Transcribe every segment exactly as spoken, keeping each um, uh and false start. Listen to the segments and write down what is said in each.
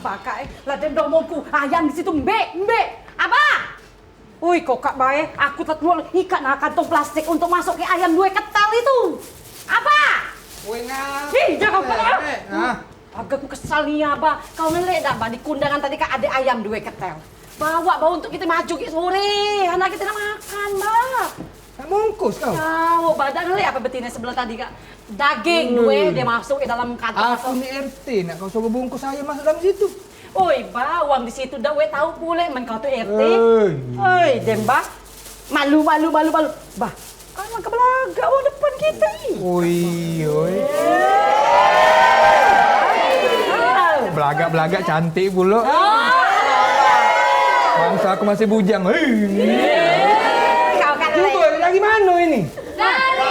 Pakak, eh. Lah dem domoku, ayam di situ, mbek, mbek. Abah! Ui, kokak bae, aku teteluk ikat nah kantong plastik untuk masuk ke ayam due ketel itu. Abah! Woi, ngap. Ih, jangan eh, eh, ah. Agak aku kesal nih, Abah. Kau ngelek dah, Bah, di kondangan tadi kan ada ayam due ketel. Bawa, Bah, untuk kita maju ke sore. Anak kita nak makan, Bah. Nak bungkus kau? Kau, Bah, dah ngelek apa betina sebelah tadi, Kak? Daging, hmm. Due, dia masuk ke dalam kantong. Aku ni R T, nak kau suruh bungkus ayam masuk dalam situ? Oi, Bah, wang di situ dah, weh, tahu pule men kau tu R T. Oi. Oi, dem, Bah. Malu, malu, malu, malu. Bah, anak ke belagak wang depan kita ni. Oi, oi. Belagak-belagak cantik pula. Bangsa aku masih bujang. Hei. Kau kan cuba dari mana ini? Dari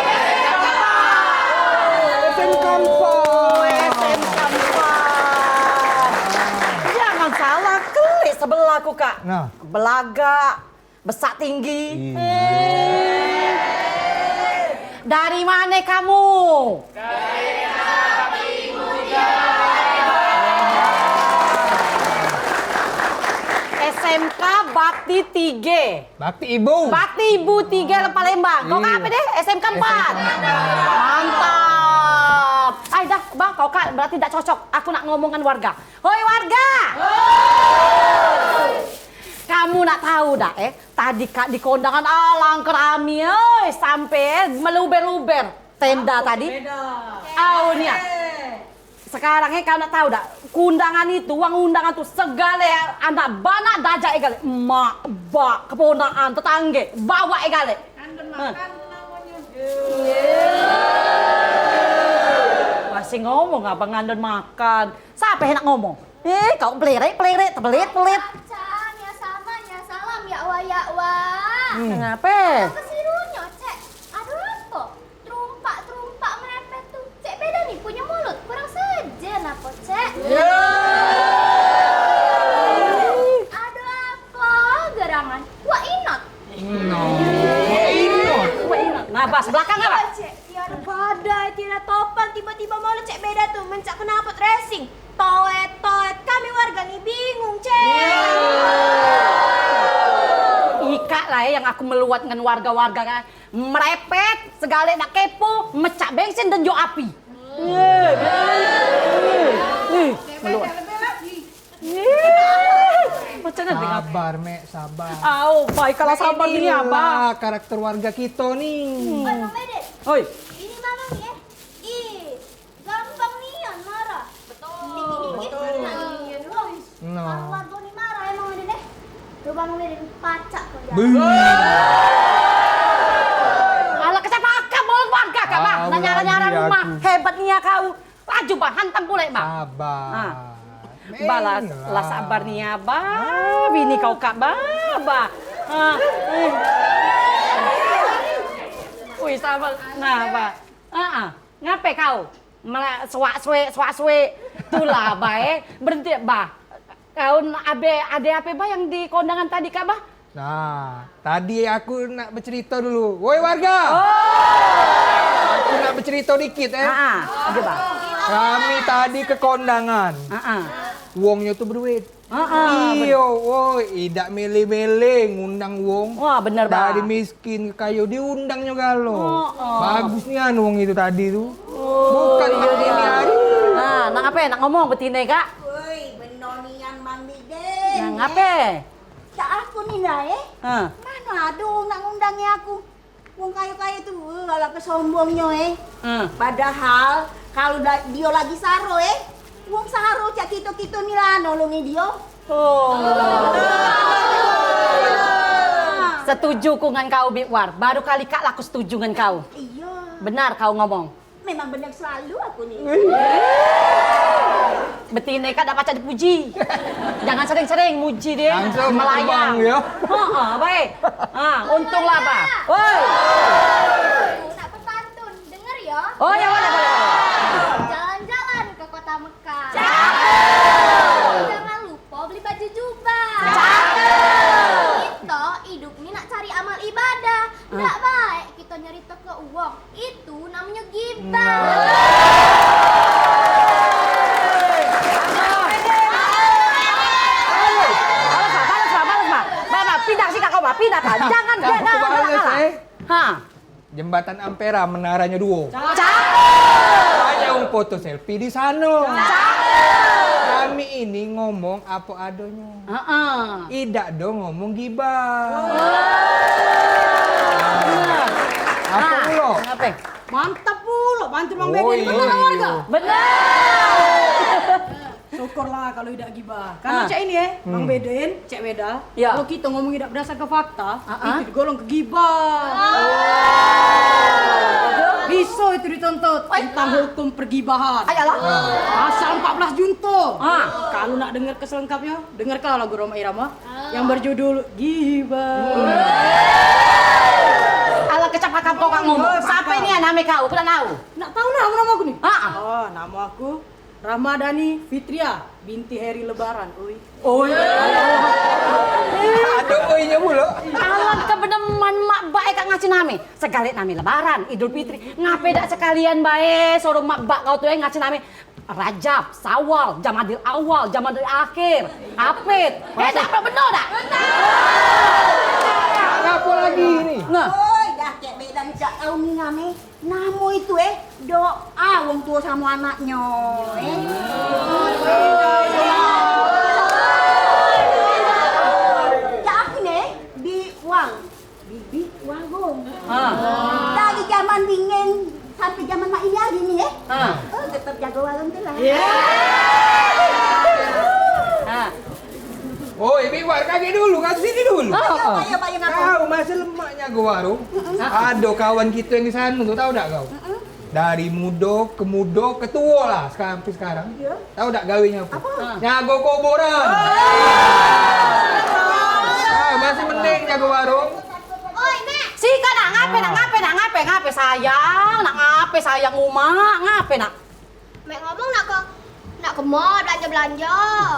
S M K empat. S M K empat. Jangan salah, kelik sebelah aku, Kak. Nah. Belagak, besak tinggi. Iya. Eh. Dari mana kamu? Dari Bakti Muda. S M K Bakti tiga. Bakti Ibu. Bakti Ibu tiga Palembang. Kau iya. Apa deh? S M K empat. S M K empat. Mantap. Ai dah, Bang, kau kan berarti tak cocok. Aku nak ngomongan warga. Hoi warga. Kamu nak tahu dah eh, tadi Kak di kondangan alangkah rami oi, sampai meluber-luber tenda tadi. Au nia. Sekarang eh kau nak tahu dak, kondangan itu, wang undangan tu segale anak banak dajak eh gale. Emak, bak, keponakan, tetangge, bawa eh gale. Ngandun makan namonyo. Masih ngomong apa ngandun makan? Siapa yang nak ngomong? Eh, kau pelerek, pelerek, tebelit, pelit. Cak, nia sama, nia salam, ya wa, ya wa. Hmm. Kenapa? Apa kesirunyo, Cek? Aduh, apa? Terumpak-terumpak merepet tu. Cek beda ni punya mulut, kurang sejen apa, Cek? Ada apa gerangan? Wak Inot. Inot. Wak Inot. Wak Inot. Nah, Bas, belakang apa? Cek, tiada badai, tiada topan, tiba-tiba mulut Cek beda tu, mencak knalpot racing. Toet, toet, kami warga ni bingung, Cek. Ikak lah eh, yang aku meluat dengan warga-warga kan. Merepet, segale nak kepo, mecak bensin dan jok api. Eh, eh, eh, meluat. Eh, macam mana dengar? Sabar, Mek, sabar. Au, baik kalau sabar ni, Abah. Inilah karakter warga kita ni. Hmm. Oi, Bang Bedit. Oi. Ini Mama ni, eh. Ih, gampang nian marah. Betul. Dikit-dikit marah nian. Oi. No. Kalau warga ni marah emang ada deh. Coba mau deh pacak kau ya. Alah, kecapakak mulut warga kak, Bah. Nak nyara-nyara rumah. Hebat nia kau. Laju, Bah, hantam pulek, Bah. Sabar. Balas lah sabar nia, Bah. Bini kau kak, Bah, Bah. Wih, sabar. Nah, Bah. Heeh. Ngape kau? Malah suak suek, suak suek. Tulah, Bah, eh. Berhenti, Bah. Kau abe, ade ape, Bah, yang di kondangan tadi, Kak, Bah? Nah, tadi aku nak becerita dulu. Woi, warga! Oh! Aku nak becerita dikit, eh. Heeh, aja, Bah. Kami tadi ke kondangan. Heeh. Wongnyo tu beduit. Heeh, iyo, woi, idak mele-mele ngundang wong. Wah, bener, Bah. Dari miskin ke kayo, diundangnyo galo. Heeh. Bagus nian wong itu tadi tu. Oh, bukan iyo, makin dia. Hari. Nah, nak ape? Nak ngomong betine, Kak? Woi, beno nian, Mang Diden. Nah, ngape? Cak aku ni lah, eh. Hah. Mano ado wong nak ngundangi aku. Wong kayo-kayo tu, eh, galak ke sombongnyo, eh. Hah. Padahal kalu da- dio lagi saro, eh. Wong saro cak kito-kito ni lah nolongi dio. Oh. Setuju ku ngan kau, Bik War. Baru kali kak lah aku setuju ngan kau. Iyo. Benar kau ngomong. Memang benar selalu aku ni. Betine kak dak pacak dipuji. Jangan sering-sering muji dia. Langsung melayang. Terbang, ya. Heeh, baik. Ha, untunglah, Bah. Woi. Nak pepantun, denger ya. Oh, ya boleh, boleh. Jalan-jalan ke kota Mekah. Cakep. Jangan lupa beli baju jubah. Cakep. Kita hidup ni nak cari amal ibadah. Ndak baik kita nyerita ke uang. Itu namonyo gibah. Nah. Aku bales, eh. Ha. Jembatan Ampera, menaranyo duo. Cakep. Banyak wong foto selfie di sano. Cakep. Kami ini ngomong apo adonyo. Heeh. Idak do ngomong gibah. Apo pulo? Ngape? Mantap pulo, pantun Bang Beden. Bener, warga? Bener. Syukurlah kalau idak gibah. Karena cak ini, eh, Bang Beden, Cek Weda, kalau kito ngomong idak berdasarkan fakta, itu digolong ke gibah. Bisa itu dituntut tentang hukum pergibahan. Ayalah. Pasal empat belas junto. Kalau nak dengar keselengkapnya, dengarkanlah lagu Rhoma Irama yang berjudul Gibah. Alah, kecap akam kau kak ngomong. Siapa ini yang name kau? Aku tak tahu. Nak tahu nama, nama aku ni? Ah, ah. Oh, nama aku Ramadhani Fitria binti Heri Lebaran, oi. Oi. Aduh, oinyo pulo. Alah, kebeneman mak bak e kak ngasi name. Segale name Lebaran, Idul Fitri. Ngape dak sekalian bae suruh mak bak kau tu e ngasi name Rajab, Sawal, Jamadil Awal, Jamadil Akhir, Apit. Eh, dak bener dak? Ngapo lagi ni? Nah. Oi, dah kek bedan cak tahu ni name. Namo itu, eh, doa wong tuo samo anaknyo, eh. Cak aku ni, eh, di wang, bibi warung. Ha. Dari zaman dingin sampai zaman mak ini hari ni, eh. Ha. Oh, tetap jago warung tu lah. Ha. Oi, Biwar, kagek dulu, kagek sini dulu. Ayo, ayo, ayo, ngapo? Kau masih lemak nyago warung. Ado kawan kito yang di sano tu, tau dak kau? Dari mudo ke mudo ke tuo lah sekarang, sampai sekarang. Tau dak gawenyo apo? Apo? Nyago kuburan. Ah, masih mending nyago warung. Oi, Mek. Sika nak ngape, nak ngape, nak ngape, ngape sayang? Nak ngape sayang umak? Ngape nak? Mek ngomong nak ke, nak ke mall belanja-belanja.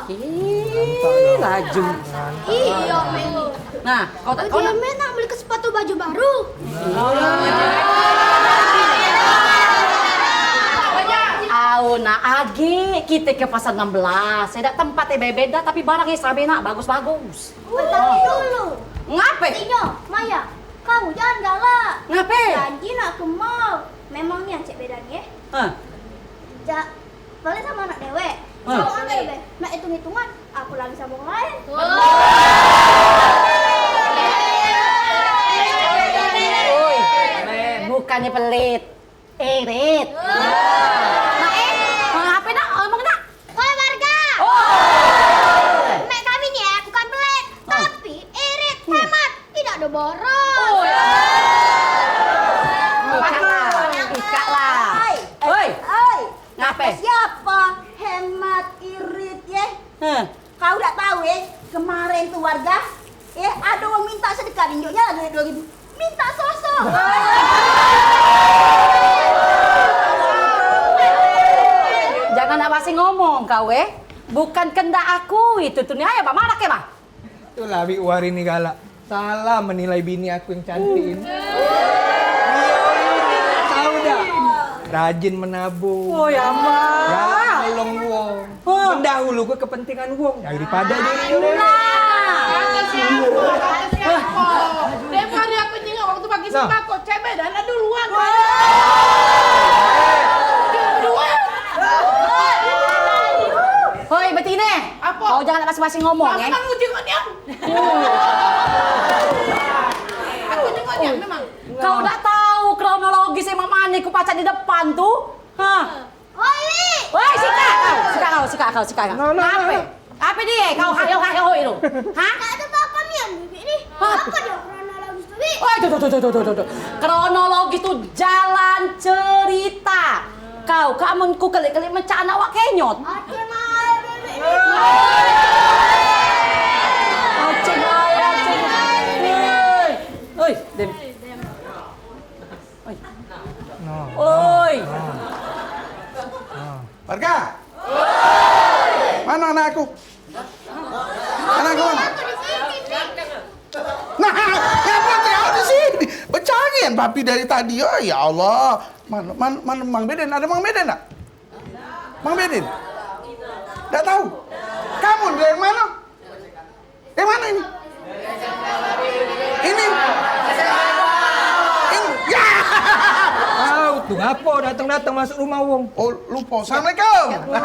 Ih, laju. Iyo, Mek. Nah, kau tak, kau nak, Mek nak beli ke sepatu baju baru. Au nak agi, kite ke pasar enam belas. Dak tempat e beda, tapi barang e same nak, bagus-bagus. Tapi dulu. Ngape? Inyo, Maya, kamu jangan galak. Ngape? Janji nak ke mall. Memang ni yang cek beda ni, eh. Hah? Jak, balik samo anak dewek. Hah? Samo anak dewek. Nak hitung-hitungan, aku lagi samo wong laen. Oi, bukannyo pelit. Irit. Nah, eh, ngape nak? Ngomong nak? Oi, warga. Oh. Mek kami ni, eh, bukan pelit, tapi irit, hemat. Idak ado boros. Oh. Ikak lah. Ikak lah. Oi. Oi. Oi. Ngape? Siapo hemat irit, ye? Heh. Kau dak tahu, eh? Kemarin tu warga, eh, ado wong minta sedekah, injuknyo lah duit dua ribu. Minta sosok. Jangan nak basi ngomong kau, eh. Bukan kendak aku itu tu ni. Ayo, bah, marak ke, bah? Itulah Bik Wari ni galak. Salah menilai bini aku yang cantik ini. Tahu dah? Rajin menabung. Oh, ya, Mak. Galak nolong wong. Oh. Mendahulukan kepentingan wong daripada diri sendiri. Nah. Demo hari aku nyingok waktu bagi sembako, cek beda nak duluan. Hoi, betine. Apo? Kau jangan masing-masing ngomong, eh. Kamu nguji kok dia? Aku jenguknya memang. Kau dak tahu kronologis emang mane ku pacak di depan tu? Hah? Oi, Wi. Woi, sikak kau, sikak kau, sikak kau, sikak kau. No, no, no, no. Ngape? Ape die kau hayo-hayo itu? Hah? Tak ada apa-apa, Mian, bibik ni. Hah? Apa dia kronologis tu, Wi? Oi, tuh, tuh, tuh. Kronologis tu jalan cerita. Kau, kak, amun ku kelik-kelik mecak anak wak kenyot. Aceh mai, bebek. Aceh mai, Aceh mai. Oi, dem. Oi. No. Oi. No. No. Warga. Mano anak aku? Anak aku mano? Nah, ngapo kau di sini? Becarian papi dari tadi. Oh, ya Allah. Mano, mano, mano Mang Beden? Ado Mang Beden dak? Mang Beden? Dak tahu. Kamu dari mano? Dari mano ini? Ini. Tu ngapo dateng-dateng masuk rumah wong? Oh, lupo. Assalamualaikum. Lupo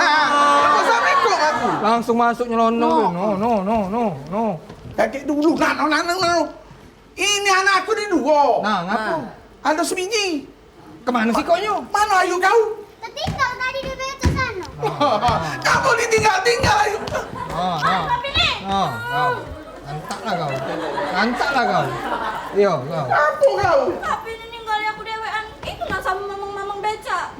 assalamualaikum aku. Langsung masuk nyelonong. No, no, no, no, no. Kakek dulu. Nah, no, nah, no, no. Ini anak aku ni duo. Nah, ngapo? Ado sebiji. Kemano sikonyo? Mano ayu kau? Ketinggal tadi di beca sano. Kamu ditinggal-tinggal ayu. Ah, ah. Tapi ni. Ah, ah. Antaklah kau. Antaklah kau. Iyo, kau. Apo kau? Tapi ni ninggali aku dewean. Itu nah samo mamang-mamang beca.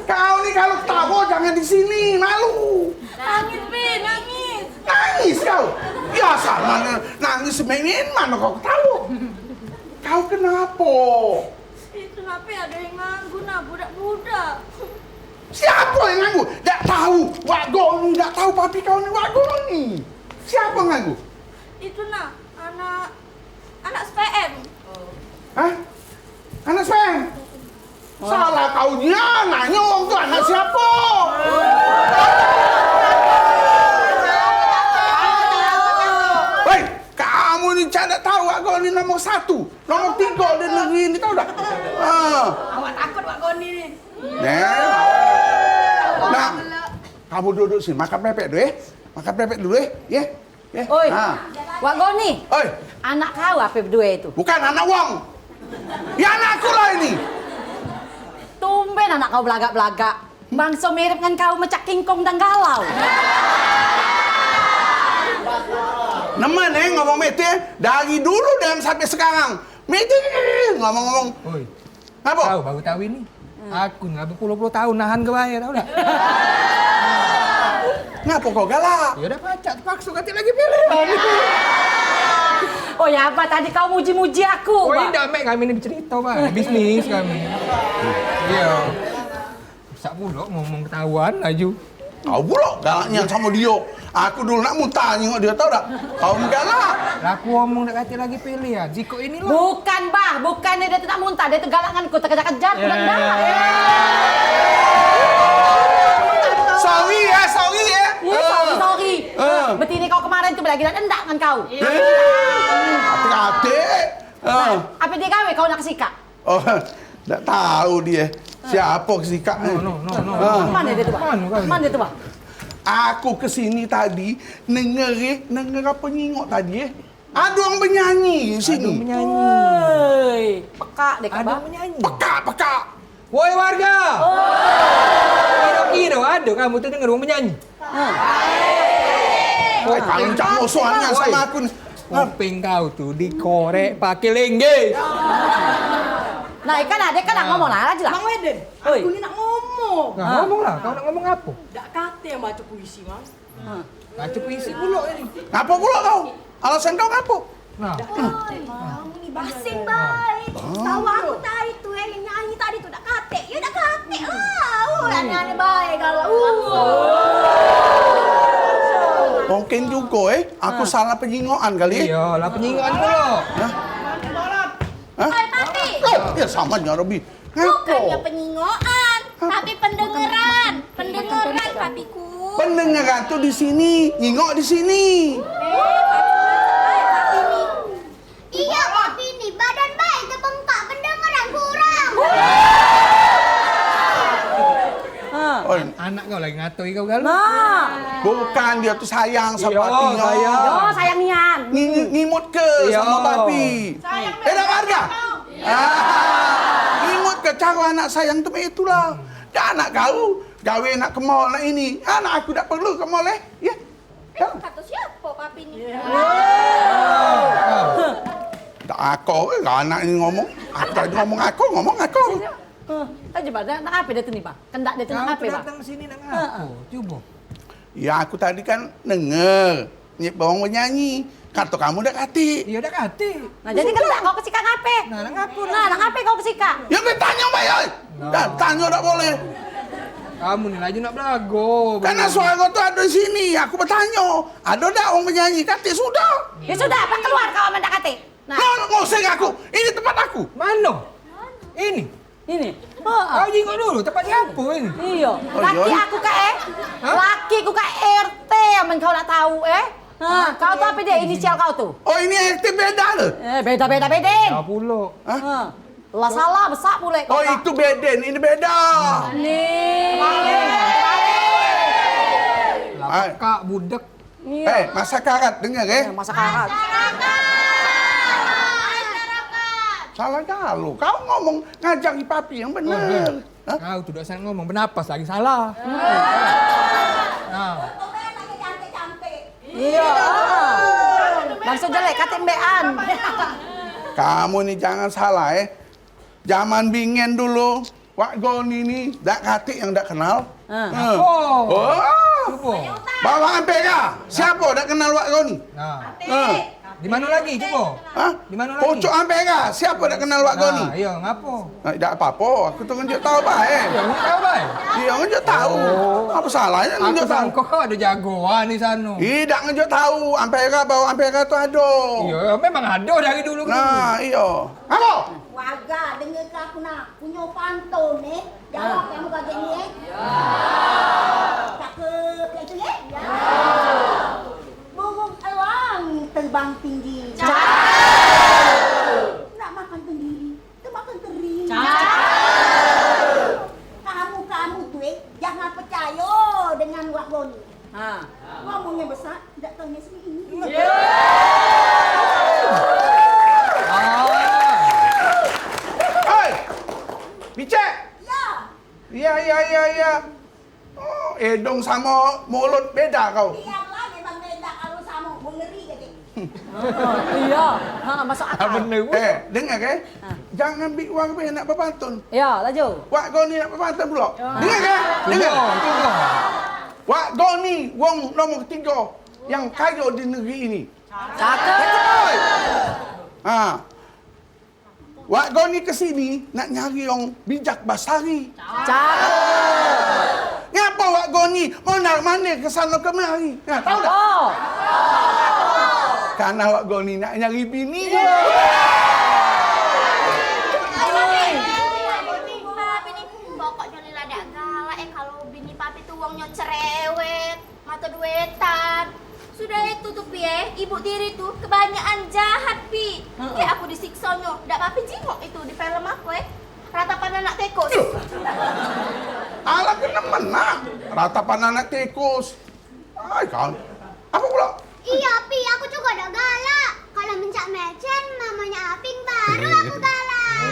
Kau ni kalu ketawo jangan di sini, malu. Nangis, Pi, nangis. Nangis kau? Biaso mano nangis, main mano kau ketawo? Kau kenapo? Itu nape ado yang nganggu nah budak-budak. Siapo yang nganggu? Dak tau Wak Goni, dak tau papi kau ni Wak Goni. Siapo yang nganggu? Itu nah, anak, anak S P M. Hah? Anak S P M? Salah kau nia, nanyo wong tu anak siapo? Hei, kamu ni cak dak tau Wak Goni nomor satu. Nomor tigo di negeri ni, tau dak? Ah. Awak takut Wak Goni ni. Nah. Nah. Kamu duduk sini, makan pepek dulu, eh. Makan pepek dulu, eh. Ye. Eh. Oi. Ah. Wak Goni. Oi. Anak kau ape bedue itu? Bukan anak wong. Ya anak aku lah ini. Tumben anak kau belagak-belagak. Bangso mirip ngan kau mecak kingkong dan galau. Nemen, eh, ngomong mete, eh. Dari dulu dan sampai sekarang. Mete, eh, ngomong-ngomong. Oi. Ngapo? Kau baru tahu ini. Aku ni lah berpuluh-puluh tahun nahan ke bae, tahu dak? Ngapo kau galak? Ya udah pacak, terpakso katik lagi pilihan. Oh ya, apa tadi kau muji-muji aku, Oh, Bang? Indah, Mek, kami ni bercerita, Bang. Bisnis kami. Iya. Rusak pulok ngomong ketahuan laju. Kau pulok galak nian samo dio. Aku dulu nak muntah nyengok dio, tau dak? Kau galak. Lah aku omong dak katik lagi pilihan. Sikok ini lah. Bukan, Bah. Bukan dio tu nak muntah. Dio tu galak ngan ku, tekejar-kejar ku dan galak. Sorry ya, sorry ya. Iya, sorry, sorry. Eh. Betine kau kemarin tu lagi dak dendak ngan kau. Eh. Katik-katik. Nah, ape dio gawe kau nak kesikak? Oh, dak tau dio. Siapo kesikak ni? No, no, no, no. Ah. Mano dio tu, Bah? Mano kau? Mano dio tu, Bah? Aku ke sini tadi, nengeri, nengeri apo nyingok tadi, eh? Ado wong benyanyi di sini. Ado benyanyi. Woi, pekak deh, Bah. Ado benyanyi. Pekak, pekak. Woi, warga. Kiro-kiro ado kamu tu denger wong benyanyi? Hah. Oi, kalian cak musuhan samo aku ni. Kuping kau tu dikorek pake lengge. Nah, ikan ade kan nak ngomong lah, aja lah. Mang Weden, aku ni nak ngomong. Nah, ngomong lah. Kau nak ngomong apo? Dak kate yang baca puisi, Mang. Baca puisi pulok ini. Ngapo pulok kau? Alasan kau ngapo? Nah. Oi, Mang, ini basing bae. Tahu aku tadi tu, eh, yang nyanyi tadi tu dak katek. Ya dak katek lah. Oh, aneh-aneh bae kalau. Mungkin jugo, eh, aku salah penyingokan kali, eh. Iyo, lah penyingokan pulo. Hah? Hah? Oi, Papi. Loh, ya sama nya, Robi. Bukannya penyingokan, tapi pendengeran. Pendengeran, Papiku. Pendengeran tu di sini, nyingok di sini. Eh, Papi, Papi ni. Iya, Papi ni, badan baik tebengkak, pendengeran kurang. Oi. Anak kau lagi ngatoi kau galo. Nah. Bukan, dio tu sayang samo papi nyo. Sayang. Yo, sayang nian. Ngi-, ngi-, ngimut ke samo papi? Sayang. Eh, dak harga? Ah, imut ke caro anak sayang tu itulah. Dak anak kau, gawe nak ke mall, nak ini. Anak aku dak perlu ke mall, eh. Ya. Emang kato siapo papi ni? Dak aku, eh, anak ini ngomong. Aku tadi ngomong aku, ngomong aku. Aja, Bang. Nak ape dah tu ni, Bang? Kendak dah tu nak ape, Bang? Datang sini nak ngapo? Cubo. Ya, aku tadi kan denger nyep bawang benyanyi. Kato kamu dak katik. Iyo, dak katik. Nah, jadi kendak kau kesikak ngape? Nah, nak ngapo? Nah, nak ngape kau kesikak? Ya, betanyo bae, oi. Nah. Dah, tanyo dak boleh. Kamu ni laju nak belago. Karena suaro tu ado di sini, aku betanyo. Ado dak wong benyanyi? Katik sudah. Ya sudah, apa keluar kau amen dak katik? Nah. Nah, ngoseng aku. Ini tempat aku. Mano? Ini. Ini. Heeh. Kau jingok dulu, tempat siapo ini? Iyo. Oh, laki aku kak, eh? Hah? Laki ku kak R T, amen kau nak tau, eh? Ha, kau tu ape dio inisial kau tu? Oh, ini R T beda tu? Eh, beda, beda, beda. Dah pulo. Hah? Ha. Lah salah besak pulek. Oh, itu beden, ini beda. Nih. Lah, pekak, budek. Iya. Eh, masyarakat, dengar, eh? Ya, masyarakat. Salah kalu. Kau ngomong ngajari papi yang benar. Hah? Kau tu dak usah ngomong, benapas lagi salah. Nah. Iya. Bangso jelek, kate mbekan. Kamu ni jangan salah, eh. Zaman bingen dulu, Wak Goni ni dak katik yang dak kenal. Ah. Eh. Oh. Oh. Cubo. Bawa ampera. Siapa dak kenal Wak Goni? Nah. Eh. Di mana lagi, cubo? Hah? Di mana lagi? Pucuk ampera. Siapa dak kenal Wak Goni? Nah, iya, ngapo? Nah, dak apa-apa. Aku tu ngenjuk tahu bae. Iya, ngenjuk tahu bae. Iya, ngenjuk tahu. Oh. Apa salahnya ngenjuk tahu? Aku sangko ada jagoan di sana. Ih, dak ngenjuk tahu. Ampera, bawa ampera tu ada. Iya, memang ada dari dulu ke dulu. Nah, iya. Apa? Warga, dengar ke aku nak. Punyo pantun, eh. Jawab kamu kagek ni, eh. Ya. Cakep, kayak itu, eh. Ya. Burung elang terbang tinggi. Cakep. Nak makan kendiri, termakan teri. Cakep. Kamu, kamu tu, eh, jangan percaya dengan Wak Goni. Ha. Ngomongnya besar, dak tahunya sendiri. Ah. Hei! Bicek! Ya. Iya, iya, iya, iya. Oh, hidung sama mulut beda kau. Biarlah memang beda kalau sama, mengeri kagek. Oh, iya. Ha, masuk akal. Bener. Eh, dengar ke? Ha. Jangan bi wang be nak bepantun. Ya, laju. Wak Goni nak bepantun pula. Ya. Dengar ke? Dengar. Cuba, cuba. Wak Goni, wong nomor tiga yang kaya di negeri ini. Cakep. Betul. Ha. Wak Goni ke sini nak nyari wong bijak basari. Cakep. Ngapa Wak Goni mondar mandir ke sana kemari? Nah, tahu dak? Oh. Karena Wak Goni nak nyari bini. Papi ni, pokok Joni la dak galak, eh, kalau bini papi tu wongnyo cerewet. Mato duetan. Sudah itu tu, Pi, eh, ibu tiri tu kebanyakan jahat, Pi. Heeh. Kayak aku disiksonyo. Dak papi jingok itu di film aku, eh. Ratapan anak tikus. Alah, kena menang. Ratapan anak tikus. Ai, kau. Apa pula? Iya, Pi, aku juga dak galak. Kalau mencak mecen, mamanya Aping, baru aku galak.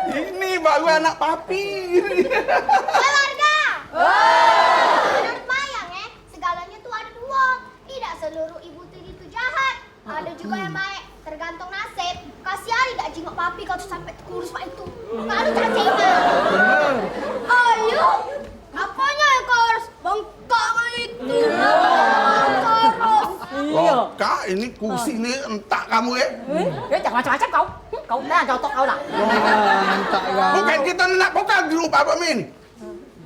Ini baru anak papi. Woi, warga. Menurut Mayang, eh, segalanya tuh ada dua. Tidak seluruh ibu tiri itu jahat. Ada juga yang baik, tergantung nasib. Kasih hari dak jingok papi kau tuh sampai kurus mak itu. Malu cacingan. Ayo. Apanya yang kau harus bengkak mak itu? Kurus. Iya. Kak, ini kursi ni entak kamu, eh. Eh, jangan macam-macam kau. Hmm, kau nah, jotok kau nah. Entak kamu. Bukan kita nak pokal dulu, Bapak Min.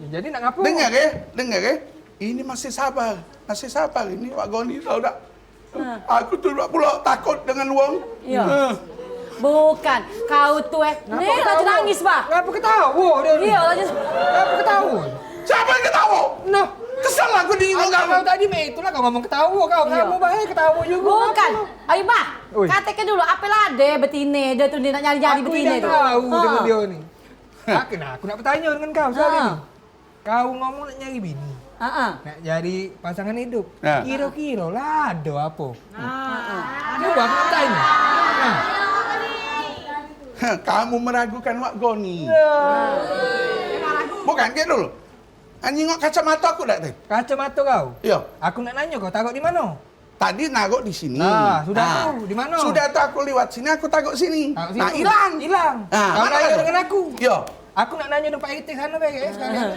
Ya, jadi nak ngapo? Dengar, eh. Dengar, eh. Ini masih sabar. Masih sabar ini, Wak Goni, tahu dak? Hah. Aku tu pula takut dengan wong. Iya. Hah. Bukan, kau tu, eh. Ngapa ketawa? Ni laju nangis, bah. Ngapa ketawa dia ni? Iya, laju. Ngapa ketawa? Siapa yang ketawa? Nah. Kesal aku di kau. Kau tadi mak itulah kau ngomong ketawa kau. Iya. Kamu bae ketawa juga. Bukan. Ayo, bah. Oi. Kateke dulu, ape lade betine dia tu, dia nak nyari-nyari betine tu. Aku tidak tahu dengan dia ni. Aku, nah, aku nak bertanya dengan kau soal ini. Kau ngomong nak nyari bini. Heeh. Nak nyari pasangan hidup. Nah. Kira-kira lah ada apa? Nah. Cuba aku nak tanya. Nah. Heh, kamu meragukan Wak Goni. Nah. Bukan, kayak dulu. Ah, nyingok kacamata aku dak tadi? Kacamata kau? Iya. Aku nak nanya kau taruh di mana? Tadi naruh di sini. Nah, sudah tu, di mana? Sudah tu aku liwat sini, aku taruh sini. Taruh situ. Nah, hilang. Hilang. Nah, kau mana nanya tu? Dengan aku. Yo. Aku nak nanya tempat etik sana bae, guys, sekalian.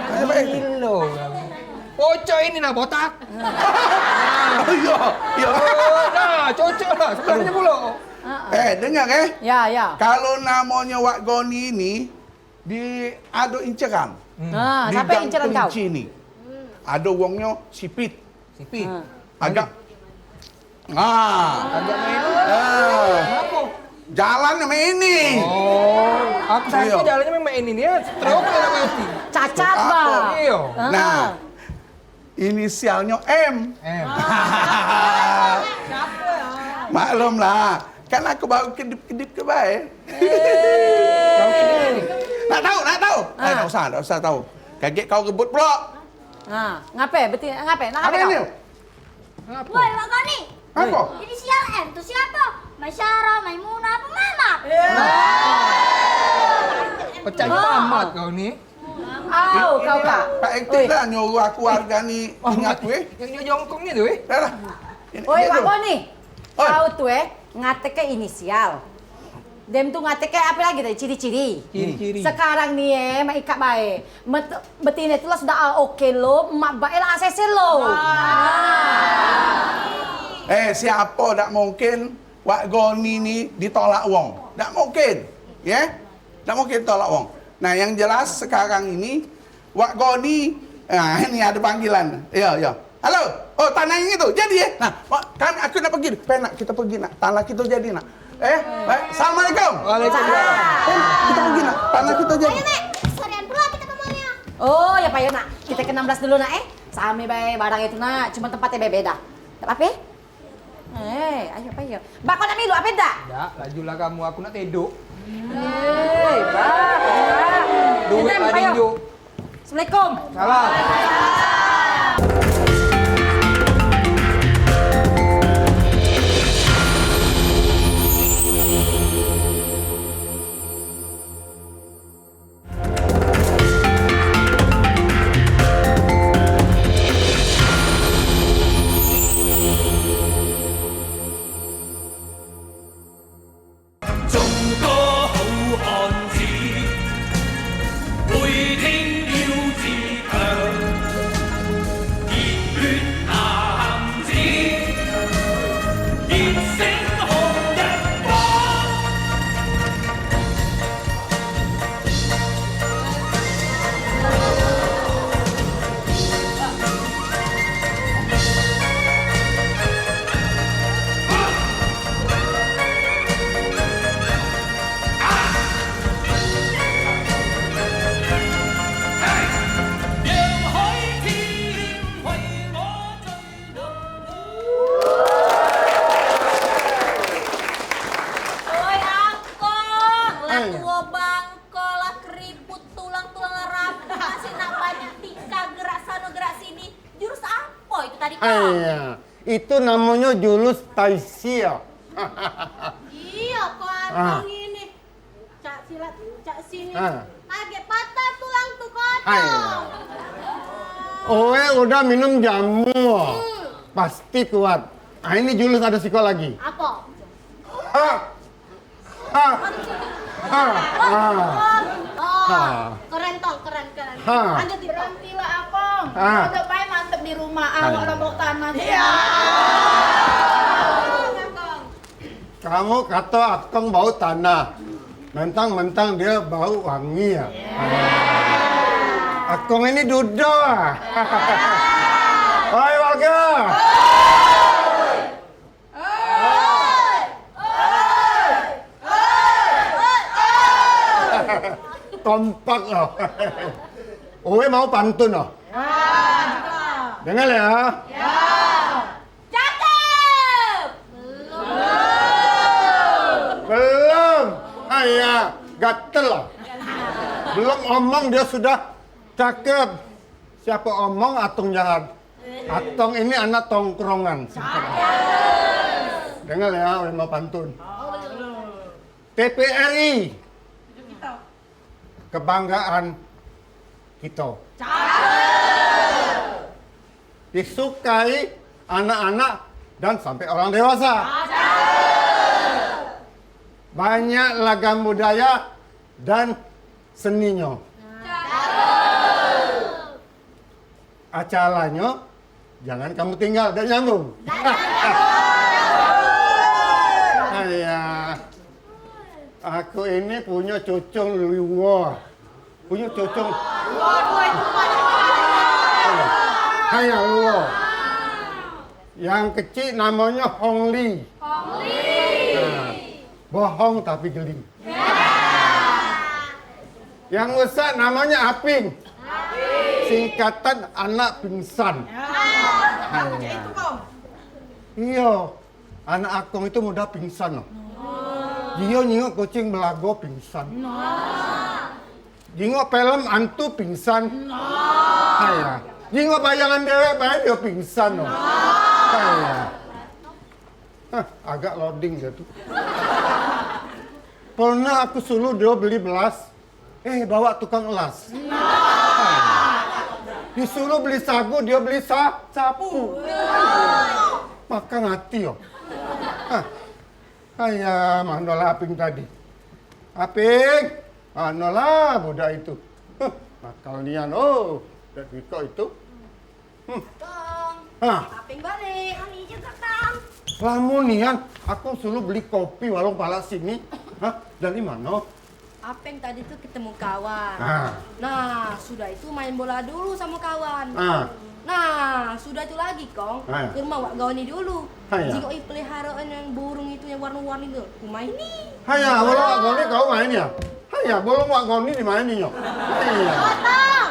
Tempat etik. Gilo. Pocok ini nah botak. Oh, iya. Iya. Oh, nah, cocok lah sebenarnya pula. Eh, dengar, eh. Ya, ya. Kalau namanya Wak Goni ini, di ado inceran. Hmm. Nah, di siapa Gang inceran kau? Kelinci ni. Ado wongnyo sipit. Sipit. Nah. Agak. Nah. Agak main. Ah. Kenapa? Jalan main ini. Oh, aku sakit jalannya main ini ya. Stroke ya mati. Cacat, apa? Bang. Iya. Nah. Inisialnyo M. M. Maklum lah, Kan aku baru kedip-kedip ke bae. Nak tahu, nak tahu? Eh, nak usah, nak usah tahu. Kagek kau rebut pula. Ha, ngape? Beti, ngape? Nak ngape kau? Woi, Wak Goni. Apa? Inisial M tu siapa? Masyara, Maimunah, apa Mamat? Pecah amat kau ni. Au, kau kak. Pak Ektik lah nyuruh aku harga ni ingat aku, eh. Yang nyuruh jongkong ni tu, eh. Dah lah. Oi, Wak Goni. Kau tu, eh, ngateke inisial. Dem tu ngateke ape lagi tadi? Ciri-ciri. Ciri-ciri. Sekarang ni, eh, mak ikak bae. Met-, betine tu lah sudah, ah, oke lo, mak bae lah A C C lo. Eh, siapo dak mungkin Wak Goni ni ditolak wong? Dak mungkin. Ye? Dak mungkin tolak wong. Nah, yang jelas sekarang ini, Wak Goni, nah, ini ada panggilan. Yo, yo. Halo. Oh, tanah yang itu jadi, eh? Nah, Wak, kan aku nak pergi. Penak kita pergi, nak. Tanah kita jadi, nak. Eh, eh, assalamualaikum. Waalaikumsalam. Eh, kita pergi, nak. Tanah kita jadi. Ayo, Mek. Seharian pula kita ke mallnya. Oh, ya, payo, nak. Kita ke enam belas dulu, nak, eh. Same bae barang itu, nak. Cuma tempatnya beda. Tak apa-apa? Eh, ayo, payo. Bak, kau nak milu apa dak? Dak, lajulah kamu, aku nak tedok. Eh, bak, bak. Duit Etem, lah payo. Tinjuk. Assalamualaikum. Salam. Oi, Angkong, lah tuo bangko, lah keriput tulang-tulang, lah rapuh, masih nak banyak tingkah gerak sano gerak sini. Jurus apo itu tadi, Kong? Aiya, itu namonyo jurus Taisia. Iyo, Kong, Angkong ini. Cak silat, cak sini. Ah. Agek patah tulang tu, Kong. Hai. Oe udah minum jamu. Hmm. Pasti kuat. Ah, ini jurus ada siko lagi. Apo? Ha. Ha. Ha. Ha. Oh, keren, Tong, keren, keren. Ha. Lanjut, Tong. Berhentilah, Akong. Ha. Kagak bae mantep di rumah, awak lah bau tanah. Iya. Kamu kato Akong bau tanah, mentang-mentang dio bau wangi, ya? Akong ini dudo, ah. Oi, warga! Kompak, loh. Oe mau pantun, loh. Dengar, ya. Cakep! Belum. Belum. Ah, iya, gatel lah. Belum omong dia sudah cakep. Siapa omong Atong jahat? Atong ini anak tongkrongan. Dengar ya, Wema Pantun. T P R I. Kebanggaan kita. Cakep. Disukai anak-anak dan sampai orang dewasa. Cakep. Banyak lagam budaya dan seninyo. Cakep. Acaranyo, jangan kamu tinggal, dak nyambung. Ayah, aku ini punya cucung luo. Punya cucung. Hai, ya, luo. Yang kecil namanya Hong Li. Hong Li. Nah, bohong tapi geli. Yang rusak namanya Aping. Aping. Singkatan anak pingsan. Ya. Nah, itu, Kong. Iyo, anak Akong itu mudah pingsan loh. Dio nyingok kucing belago pingsan. Nyingok film antu pingsan. Haiya. Nyingok bayangan dewek bae dio pingsan. Haiya. Hah, agak loading dio tu. Pernah aku suluh dio beli belas, eh, bawa tukang las. Disuruh beli sagu, dio beli sa sapu. Makan hati yo. Hah. Haiya, manolah Aping tadi. Aping, manolah budak itu. Huh, nakal nian, oh, dak bikok itu. Hmm. Kong, hah? Aping balik. Kami juga, Kong. Lamo nian, aku suruh beli kopi warung palak sini. Hah, dari mano? Apeng tadi tu ketemu kawan. Ah. Nah, sudah itu main bola dulu sama kawan. Ah. Nah, sudah itu lagi, Kong, ah, ke rumah Wak Goni dulu. Ah, ya. Jingok i peliharaan yang burung itu yang warna-warni tu. Ku maini. Haiya, bola Wak Goni kau main ya? Haiya, bola Wak Goni dimaini yo. Haiya. Kotong.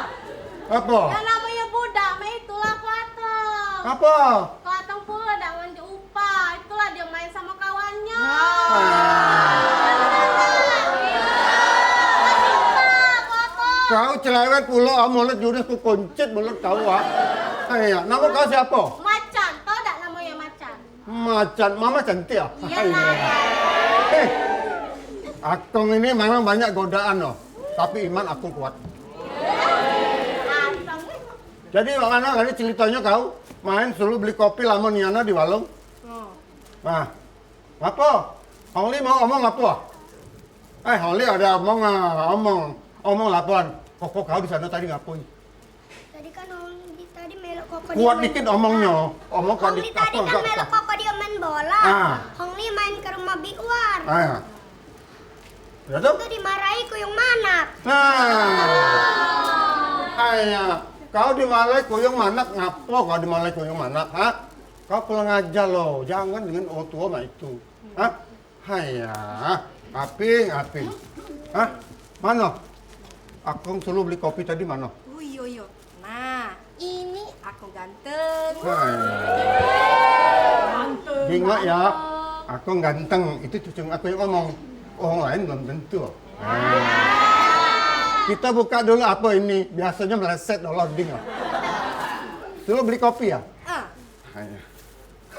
Apa? Yang namanya budak mah itulah Kotong. Apa? Kotong pula dak nganjuk Pa, itulah dia main sama kawannya. Nah. Kau cerewet pulo, ah, mulut jurus ku kuncit mulut kau, ah. Haiya, nama kau siapa? Macan, tau dak namanya Macan? Macan, mama cantik, ah? Iyalah. Eh, Akong ini memang banyak godaan loh, tapi iman Akong kuat. Jadi, mak mano tadi ceritonyo kau main suruh beli kopi lamo nian di warung? Oh. Nah, ngapo? Hong Li mau omong apo? Eh, Hong Li ada omong, ah, omong, omong laporan. Koko kau di sano tadi ngapo? Tadi kan Hong Li tadi melok koko dia main bola. Kuat dikit omongnyo. Omong kuat dikit. Hong Li tadi kan melok koko dia main bola. Ah. Hong Li main ke rumah Big War. Ah. Dah tu? Itu dimarahi kuyung manak. Nah. Haiya, kau dimarahi kuyung manak, ngapo kau dimarahi kuyung manak, ha? Kau kurang ajar lo, jangan dengan orang tua mak itu. Ha? Haiya, Aping, Aping. Ha? Mano? Akong suruh beli kopi tadi mano? Oh, iyo, iyo. Nah, ini aku ganteng. Hai. Ganteng. Ingat ya, aku ganteng. Itu cucu aku yang ngomong. Orang lain belum tentu. Kita buka dulu apa ini. Biasanya meleset loading lah. Suruh beli kopi ya? Ah. Hai.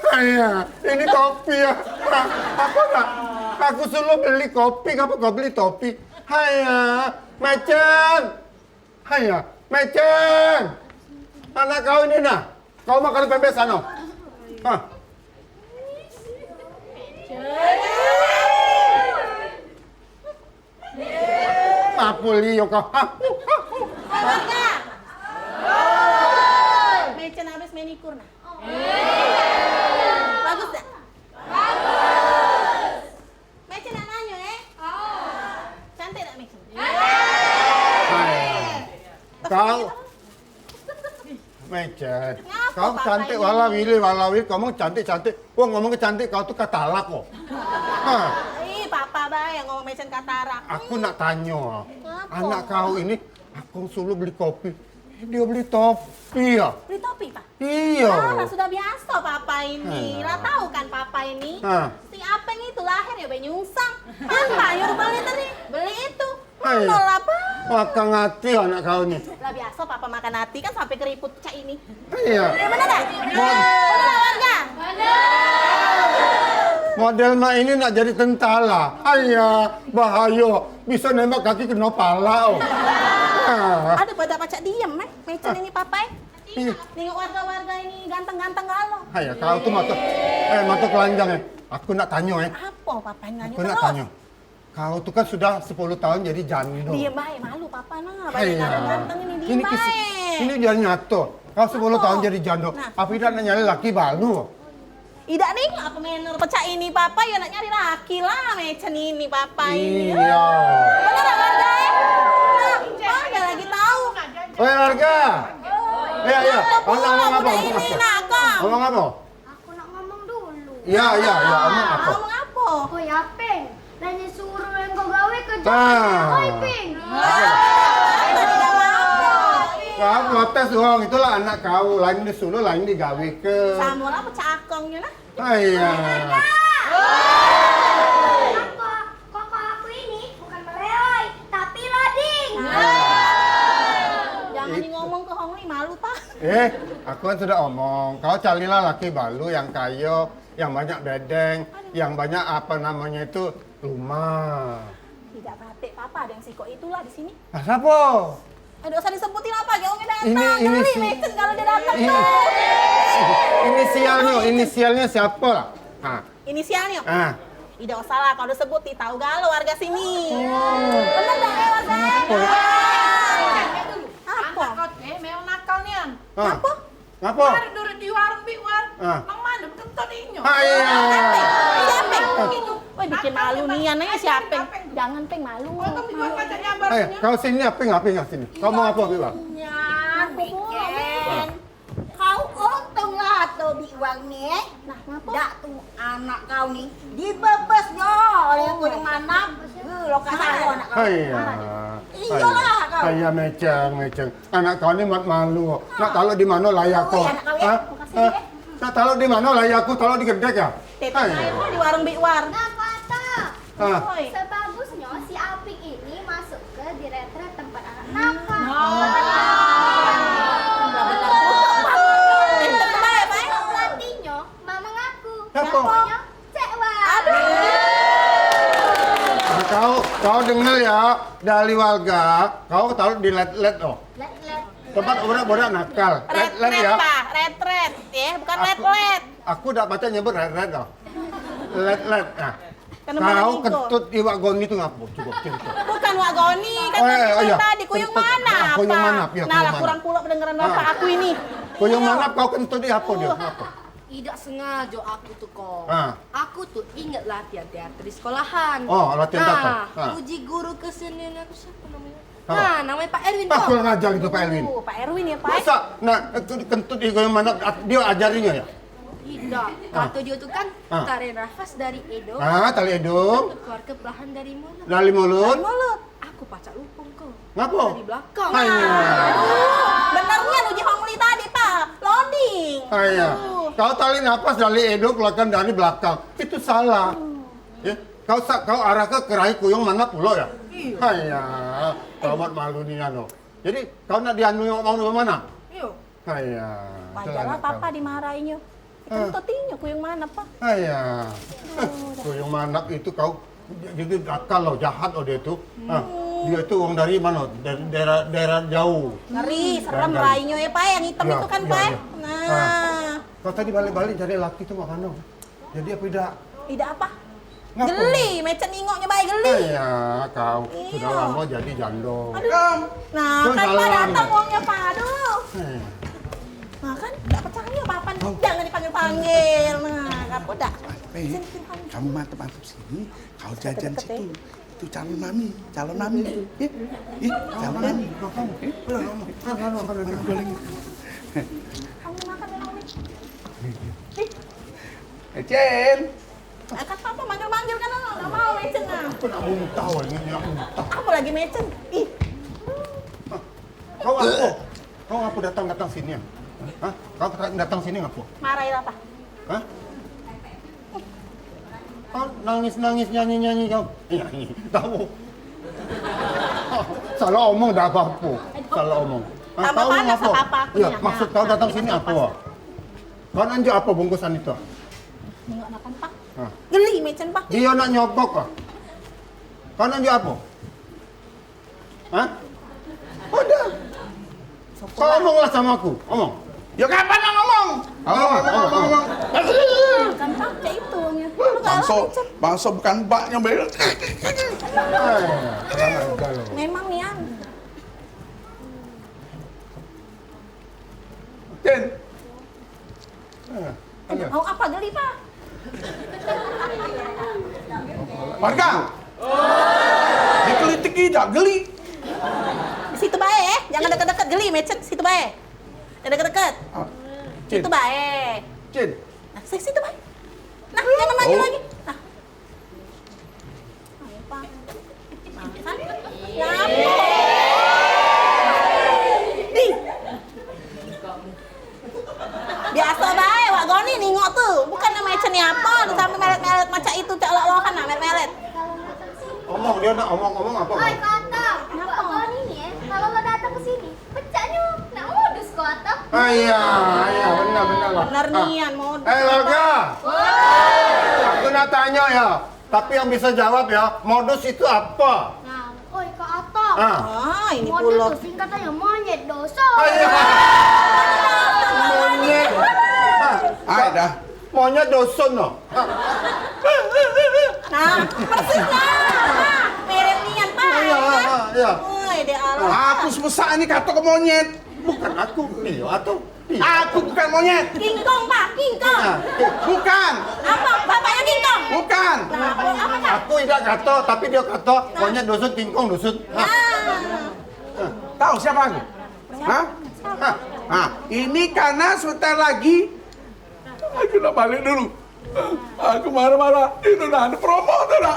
Haiya, ini topi ya. Apa nak? Aku suruh beli kopi, ngapa kau beli topi? Haiya, Mecen. Haiya, Mecen. Anak kau ini nah. Kau makan pempek sano. Hah. Apa liyo kau? Hah? Warga. Mecen habis main ikur nah. Bagus dak? Bagus. Mecen nak nanyo, eh? Cantik dak Mecen? Hai. Kau Mecen. Ngapo, kau Papa, cantik ini? Walawi, walawi, kamu cantik-cantik. Wong ngomong ke cantik kau tu katalak kok. Hah. Ih, Papa bae yang ngomong Mecen katarak. Aku nak tanyo. Ngapo? Anak kau ini, aku suruh beli kopi. Dia beli topi ya? Beli topi, Pak? Iyo. Alah, sudah biaso Papa ini. Alah. Lah tau kan Papa ini? Hah. Si Apeng itu lahir ya be nyungsang. Papa nyuruh beli tadi, beli itu. Hai. Mano lah, Pak? Wakang ati anak kau ni. Lah biaso Papa makan ati kan sampe keriput cak ini. Iyo. Bener dak? Mod- Bener dak, warga? Model mak ini nak jadi tentara. Haiya, bahayo. Biso nembak kaki keno pala. Oh. Ah. Aduh, pada pacak diem, eh. Mecen ini Papa, eh. Iyo. Nengok warga-warga ini ganteng-ganteng galo. Haiya, kau tu mato, eh, mato kelanjang, eh. Aku nak tanyo, eh. Apo Papa nanyo terus? Aku nak tanyo. Kau tu kan sudah sepuluh tahun jadi jando. Diem bae, malu Papa nah, banyak ganteng-ganteng ini, diem bae. Ini kisah, ini dia nyato. Kau sepuluh tahun jadi jando, apo idak nak nyari laki baru? Idak nih, apo manner pecah ini Papa, ya nak nyari laki lah, Mecen ini Papa ini. Iyo. Bener dak warga, eh? Nah, warga lagi tau. Oi warga. Iyo, iyo. Apo pula budak ini nak, Kong? Ngomong apo? Aku nak ngomong dulu. Iyo, iyo, iyo, ngomong apo? Ngomong apo? Oi, Apeng. Lah nyuruh yang kau gawe kerja. Ah. Oi, Peng. Kau protes wong, itulah anak kau, lain disuruh, lain digawe ke. Samo lah pecah akongnya nah. Haiya. Oi. Apo? Eh, aku kan sudah omong, kau carilah laki balu yang kayo, yang banyak bedeng, yang banyak apa namanya itu, rumah. Idak katek papa ado yang sikok itulah di sini. Lah, siapo? Eh, dak usah disebutin apa, kayak wong datang. Ini, ini geli, si- mecen kalau dia datang ini, tuh. Inisialnyo, inisialnyo siapo lah? Ha. Inisialnyo? Ah. Idak usah lah, kalau disebut, tahu galo warga sini. Oh. Bener dak, eh, warga? Apa? Apa? Anak kau, eh, memang nakal nian. Ah. Apa? Ngapo? Kemarin duduk di warung Big War. Ah. Mang Manu kentut inyo. Ah, iya. Siape? Siape? Woi, bikin malu nian aja siape? Jangan, Peng, malu. Ayo, kau sini, Peng, Peng, sini. Kau mau apa, Big War? Iya, Peng. Kau untung lah tu Big War ni, eh. Nah, ngapo? Dak tu anak kau ni dibebes nyo oleh Kuyung Manap. Eh, lo kasar anak kau. Iya. Iyolah kau. Iya, meceng, meceng. Anak kau ni mat malu. Nak taruh di mano layar kau? Oh, iya, anak kau, ya. Hah? Makasih, hah? Ya. Nak taruh di mano layar aku? Taruh di gedek ya? Titip air di warung Big War. Nah, Pak Atok. Hah? Oi. Sebagusnyo si Aping ini masuk ke di retret tempat anak nakal. Nah. Bener-bener putus. Titip air, Pak. Pelatihnya, Mama ngaku. Siapa? Siapa? Cek Wan. Aduh. Kau, kau dengar ya, dari warga, kau taruh di let-let, oh. Let-let. Tempat bodak-bodak nakal. Let-let ya. Retret, Pak. Retret, ya, bukan let-let. Aku dak pacak nyebut retret, oh. Let-let, nah. Kau kentut di Wak Goni tu ngapo? Cubo cerito. Bukan Wak Goni, kan tadi Kuyung Manap. Kuyung Manap, ya, Kuyung Manap. Nah, lah, kurang pulo pendengaran bapak aku ini. Kuyung Manap kau kentut di apo dio? Ngapo? Idak sengajo aku tu, Kong. Ah. Aku tu inget latihan teater di sekolahan. Oh, latihan teater. Nah, uji guru kesenian aku siapo namonyo? Apa? Nah, namonyo Pak Erwin, Kong. Ah, kurang ajar itu Pak Erwin. Oh, Pak Erwin ya, Pak? Masa? Nah, itu kentut di Kuyung Manap, dio ajarinyo ya? Idak. Ah. Kato dio tu kan, tarik nafas dari idung. Ah, tarik idung. Keluar ke perlahan dari mulut. Dari mulut. Dari mulut. Aku pacak lupo, Kong. Ngapo? Dari belakang. Hai. Aduh, bener nian uji Hong Li tadi, Pak. Loading. Hai, ya. Aduh. Kau tarik napas dari idung, keluarkan dari belakang. Itu salah. Ya, kau sa-, kau arahke ke rai Kuyung Manap pulo ya? Iyo. Hai, ya. Kau mat malu nian, no. Jadi, kau nak dianu yang mau mana? Iyo. Hai, ya. Wajar lah papa dimarahinyo. Kentut inyo Kuyung Manap, Pak. Hai, ya. Aduh, dah. Kuyung Manap itu kau jadi nakal lo, jahat lo dio tu. Ah, dio tu wong dari mano? Dari daerah, daerah jauh. Ngeri, serem rainyo ya, Pak, yang hitam itu kan, Pak. Nah. Kau tadi balik-balik cari laki tu mak mano? Jadi apa idak? Idak apa? Ngapo? Geli, mecen ningoknyo bae geli. Iya, kau sudah lamo jadi jando. Aduh. Nah, kan Pak datang wongnyo, Pak. Aduh. Nah, kan dak percayo, Papan. Jangan dipanggil-panggil. Nah, ngapo dak? Eh, sini, sini, sini. Kamu mantep-mantep sini, kau jajan situ. Itu calon mami, calon mami itu. Ya, ya, calon mami. Eh, makan, makan, makan, makan. Kamu makan dulu, Mami. Eh, Cin. Kan papa manggil-manggil kan, lo nggak mau mecen, nah. Aku nak muntah, wah, ini nak muntah. Apa lagi mecen? Ih. Hah? Kau apa? Kau apa datang-datang sini, ya? Hah? Kau datang sini ngapo? Marahi apa? Hah? Kau nangis-nangis, nyanyi-nyanyi kau. Eh, nyanyi. Tahu. Salah omong dah apa-apa. Salah omong. Hah, tambah kau panas ngapo? Apa aku ya, nih, maksud kau datang sini apa? Kau nanjuk apa bungkusan itu? Nengok makan, Pak. Hah? Geli mecen, Pak. Dia nak nyogok, ah. Kau nanjuk apa? Hah? Udah. Kau omonglah sama aku. Omong. Ya, kapan nak ngomong? Omong, omong, omong, omong. Kan pakai itu, ya. Bangso, bangso bukan baknya, Bel. Memang nian. Tin. Mau apa geli, Pak? Warga. Dikelitiki dak geli. Situ bae, eh. Jangan deket-deket, geli mecen, situ bae. Jangan deket-deket. Ah, Cin. Situ bae. Cin. Nah, si-, situ bae. Nah, jangan maju lagi. Nah. Ayo, Pak. Nah, kan? Ngapo? Ih. Biaso bae, Wak Goni ningok tu. Bukan namo mecen ni apo, sampe melet-melet macam itu, cak loh-lohan nah, melet-melet. Omong, dia nak omong-omong apa? Oi, Koto. Wak Goni ni, eh, kalau lo datang ke sini, pecaknyo nak modus, Koto. Iya, iya, benar, benar, Bang. Benar nian, modus. Eh, warga. Aku nak tanya ya, tapi yang bisa jawab ya, modus itu apa? Nah, oi, Kak Atta. Ah. Ah, ini modus pulo. Dusun katanya monyet doson. Ah, iya. Monyet. Ah, dah. Monyet doson, no. Nah, persis lah. Nah, mirip nian, Pak. Iya, iya, iya. Oi, dek Allah. Aku semesak ini kato ke monyet. Bukan aku, Leo atau Leo. Aku bukan monyet. Kingkong, Pak, kingkong. Nah, bukan. Apa? Bapaknya kingkong? Bukan. Nah, apa, apa, Pak? Aku tidak kato, tapi dia kato, monyet doson, kingkong doson. Nah. Tahu siapa aku? Hah? Hah? Hah? Ini karena sebentar lagi aku nak balik dulu. Aku marah-marah. Itu dah ada promo tu dah.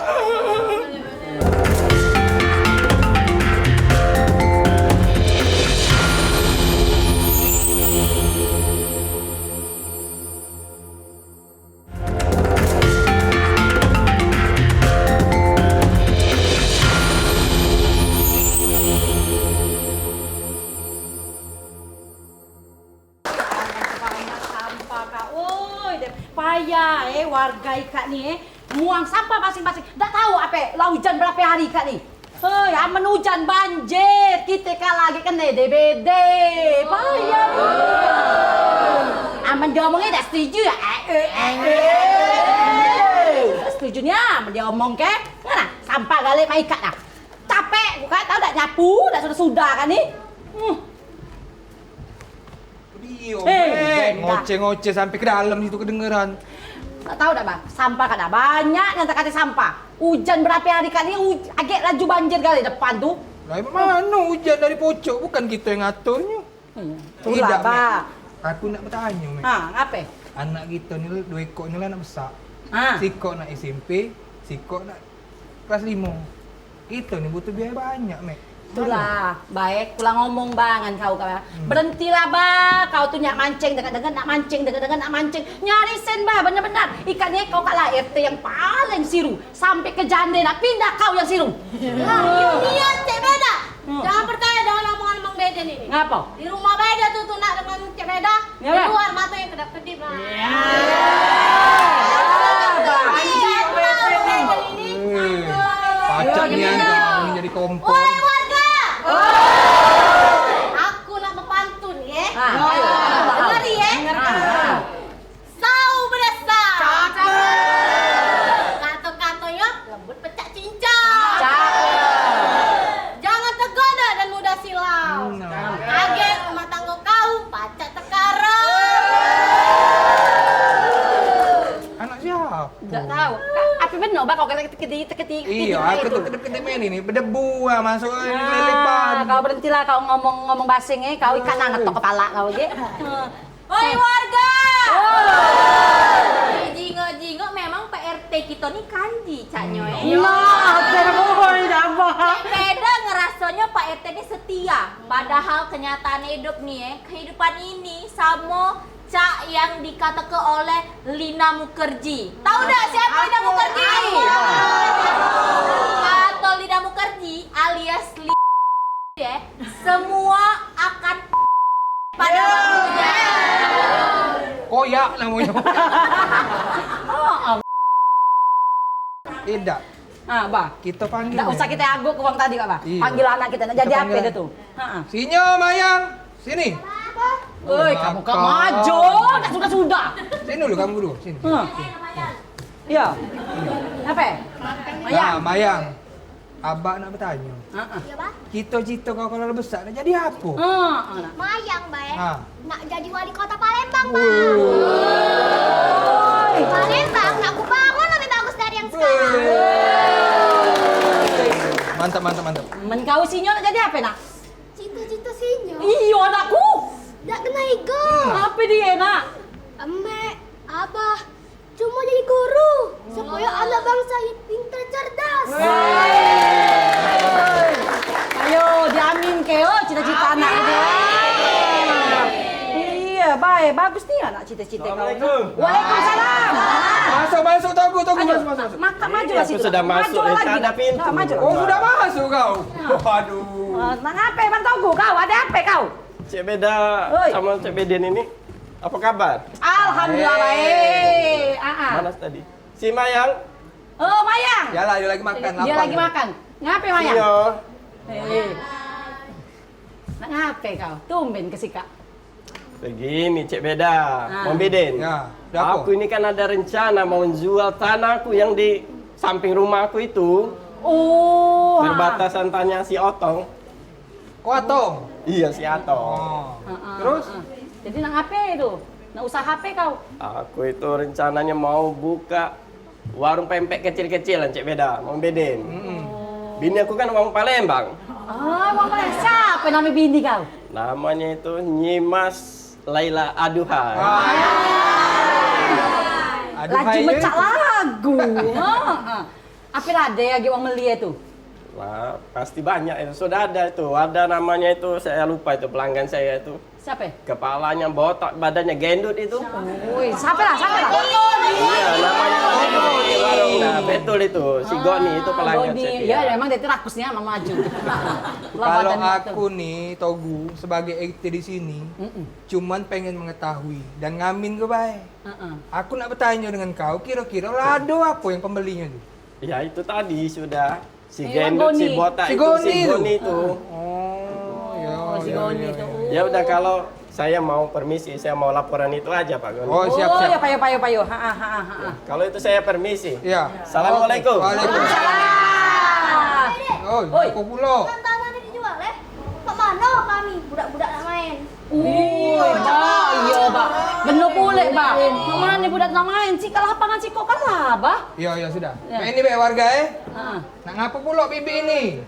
Banyak sampah, Kak. Woi, deh, payah, eh, warga ikak ni, eh. Muang sampah masing-masing. Dak tahu ape la ujan berape hari ikak ni. Hei, amen ujan banjir, kite kak lagi kene D B D. Payah. Amen dia omongnya dak setuju ya. Eh, eh, eh, eh. Dak setuju ni, amen dia omong ke. Nah, sampah gale mai ikak dah. Capek, bukan tahu dak nyapu, dak sudah-sudah kan ni. Hmm. Dio, eh, ngoceh-ngoceh sampai ke dalam situ kedengeran. Tak tahu dak, Bang? Sampah kak dah banyak yang terkacau sampah. Ujan berape hari kak ni, uj-, agek laju banjir kali depan tu. Lah, emang mano ujan dari pocok, bukan kito yang ngatornyo. Hmm. Idak, itulah, Bang. Mek. Aku nak bertanyo, Mek. Ha, ngape? Anak kito ni, duo ekok ni lah nak besak. Ha. Sikok nak S M P, sikok nak kelas limo. Kito ni butuh biaya banyak, Mek. Itulah, bae, ku la ngomong, Bang, ngan kau, kau. Hmm. Berentilah, Bang. Kau tu nyak mancing, dengar-dengar nak mancing, dengar-dengar nak mancing. Nyari sen, Bang, benar-benar. Ikan ni kau kak la R T yang paling siru. Sampai ke jande nak pindah kau yang siru. Nah, nian cek beda. Hmm. Jangan percaya dengan omongan Mang Beden ini. Ngapa? Di rumah beda tu, tu nak dengan cek beda. Ya, di luar mato yang kedap-kedip lah. Ya. Pacak nian kau ni jadi kompor. Woi, warga. Aku nak berpantun, ya. Ah. Dengar, ya. Dengar. Sau bedesah. Cakep. Kato-katonyo lembut pecak cincau. Cakep. Jangan tergoda dan mudah silau. Hmm. Kaget rumah tanggo kau, pacak tekarau. Anak siapa? Dak tahu. Ape benar, Bang, kau kena tekedi, tekedi, tekedi. Iyo, aku tu kena, kena main ini, berdebu ah, masuk lelepan. Kau berentilah kau ngomong, ngomong basing, eh. Kau ikan anget tu kepala kau, je. Oi, warga! Oi! Jingok-jingok memang Pak R T kito ni kanji, caknyo, eh. Nah, terbohong dah, Bang. Cek beda ngerasonyo Pak R T ni setia. Padahal kenyataan hidup ni, eh, kehidupan ini samo cak yang dikatake oleh Lina Mukerji. Tahu dak siapa Lina Mukerji? Kato Lina Mukerji alias Li-, ya, semua akan pada waktunya. Koyak namonyo. Oh, oh. Idak. Ah, Bah. Kito panggil. Dak usah kito aguk ke wong tadi, Kak, Bah. Iyo. Panggil anak kito, nak jadi ape dio tu? Ha ah. Sinyo Mayang, sini. Oi, kamu kak maju, dak sudah-sudah. Sini dulu, kamu dulu, sini. Ha. Iyo. Ape? Mayang. Nah, Mayang. Abak nak betanyo. Ha ah. Iyo, Bah. Cito-cito kau kalu la besak nak jadi apo? Ha ah, nak. Mayang, Bah, eh. Ha. Nak jadi wali kota Palembang, Bang. Woi. Palembang, nak ku bangun lebih bagus dari yang sekarang. Woi. Mantap, mantap, mantap. Men kau sinyo nak jadi ape, nak? Cita-cita sinyo. Iyo, anakku. Dak kena ego. Ape dio, nak? Emek, abah, cuma jadi guru, supaya anak bangsa ini pintar cerdas. Ayo, diamin ke, oh, cita-cita anak itu. Iyo, baik, bagus ni anak cita-cita kau. Assalamualaikum. Waalaikumsalam. Masuk, masuk, Togu, Togu, masuk, masuk, masuk. Maju lah situ. Sudah masuk, maju lagi. Nah, maju. Oh, sudah masuk kau. Waduh. Ah, nak ngape, Bang Togu? Kau ada ape kau? Cek Beda. Oi. Sama Cek Beden ini, apa kabar? Alhamdulillah baik. Ah, ah. Mana tadi? Si Mayang? Oh, Mayang. Yalah, dia lagi makan, dia lapar lagi dia. Makan. Ngape, Mayang? Iya. Eh. Nak ngape kau? Tumben ke sikak. Begini, Cek Beda. Ah. Bang Beden. Ya, ada apa? Aku ini kan ada rencana mau jual tanahku yang di samping rumahku itu. Oh, ah. Perbatasan tanah si Otong. Oh, Atong? Iya, si Atong. Oh. Heeh, terus? Heeh. Jadi nak ngape itu? Nak usaha ape kau? Aku itu rencananya mau buka warung pempek kecil-kecilan, Cek Beda, mau Beden. Mm-mm. Bini aku kan wong Palembang. Ah, wong Palembang. Siapa nama bini kau? Namanya itu Nyimas Laila Aduhai. Ah. Aduhai. Laju mecak lagu. Ha, ha. Ape la ade agi wong meli e tu? Lah, pasti banyak itu. Sudah ada itu. Ada namanya itu, saya lupa itu pelanggan saya itu. Siape? Kepalanya botak, badannya gendut itu. Ui, siape la? Siape la? Iya, namanya Goni. Nah, betul itu. Si Goni itu pelanggan saya. Goni. Ya, memang dia itu rakusnya mama Aju. Kalau aku nih, Togu, sebagai R T di sini, cuman pengen mengetahui dan ngamin ke bae. Heeh. Aku nak bertanya dengan kau, kira-kira lado apa yang pembelinya tu? Ya, itu tadi sudah. Si gendut, si botak itu, si Goni itu. Oh, ya, si Goni itu. Ya udah, kalau saya mau permisi, saya mau laporan itu aja, Pak Goni. Oh, siap, siap. Oh, ya, payo, payo, payo. Ha, ha, ha, ha. Kalau itu saya permisi. Iya. Assalamualaikum. Waalaikumsalam. Oi, apa pula? Kan tanah ni dijual, eh? Mak mano kami budak-budak nak main? Ui, bah, iya, bah. Bener pulek, bah. Mak mano budak nak main? Cik, ke lapangan cik kok kalah, bah. Iya, iya, sudah. Ya. Main ni bae warga, eh. Ha. Nak ngapa pula bibik ini?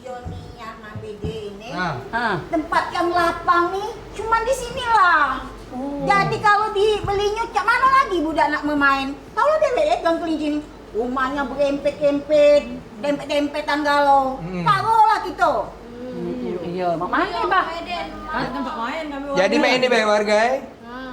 Iyo ni, yang nang bede ini. Ha. Ha. Tempat yang lapang ni cuma di sini lah. Oh. Jadi kalau dibeli nyut, cak mano lagi budak nak memain? Tahu lah dewek, eh, gang kelinci ni. Rumahnya berempet-empet, dempet-dempetan galo. Hmm. Karo lah kito. Hmm, iya, mak main, bah. Tempat main kami. Jadi main ni bae warga, eh.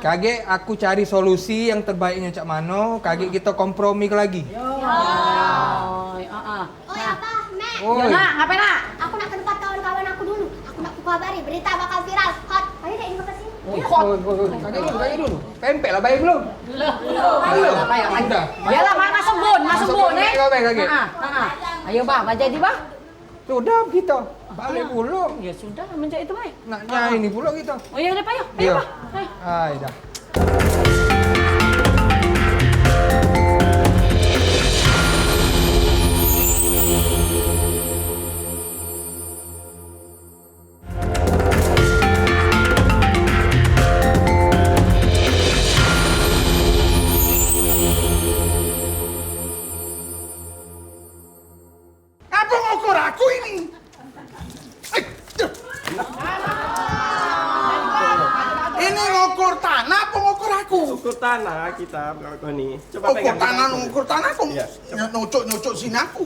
Kagek aku cari solusi yang terbaiknya cak mano, kagek kito kompromi ke lagi. Yo. Ah, ah. Oi, Abah, Mek. Oi. Yo, Nak, ngape, Nak? Aku nak ke tempat kawan-kawan aku dulu. Aku nak kukabari, berita bakal viral. Hot. Ayo dek, ini ke sini. Oi, oi, oi, oi. Kagek dulu, kagek dulu. Pempek lah bae belum? Belum. Belum. Ayo. Ayo, ayo. Udah. Yalah, ma-, masuk bun, masuk bun, eh. Kau bae kagek. Ha, ha, ha. Ayo, Bah, ma jadi, Bah. Sudah kita. Balik pulo. Ya sudah, menjak itu bae. Nak nyai ni pulo kita. Oh, ya udah, Pak, ayo. Ayo, Bah. Ayo. Ai dah. Apa ngukur aku ini? Eh, duh. Ini ngukur tanah apa ngukur aku? Ukur tanah kita, Bang Tony. Coba ukur pegang tanah, tanganku. Ngukur tanah aku. Iya, coba. Nyocok-nyocok sini aku.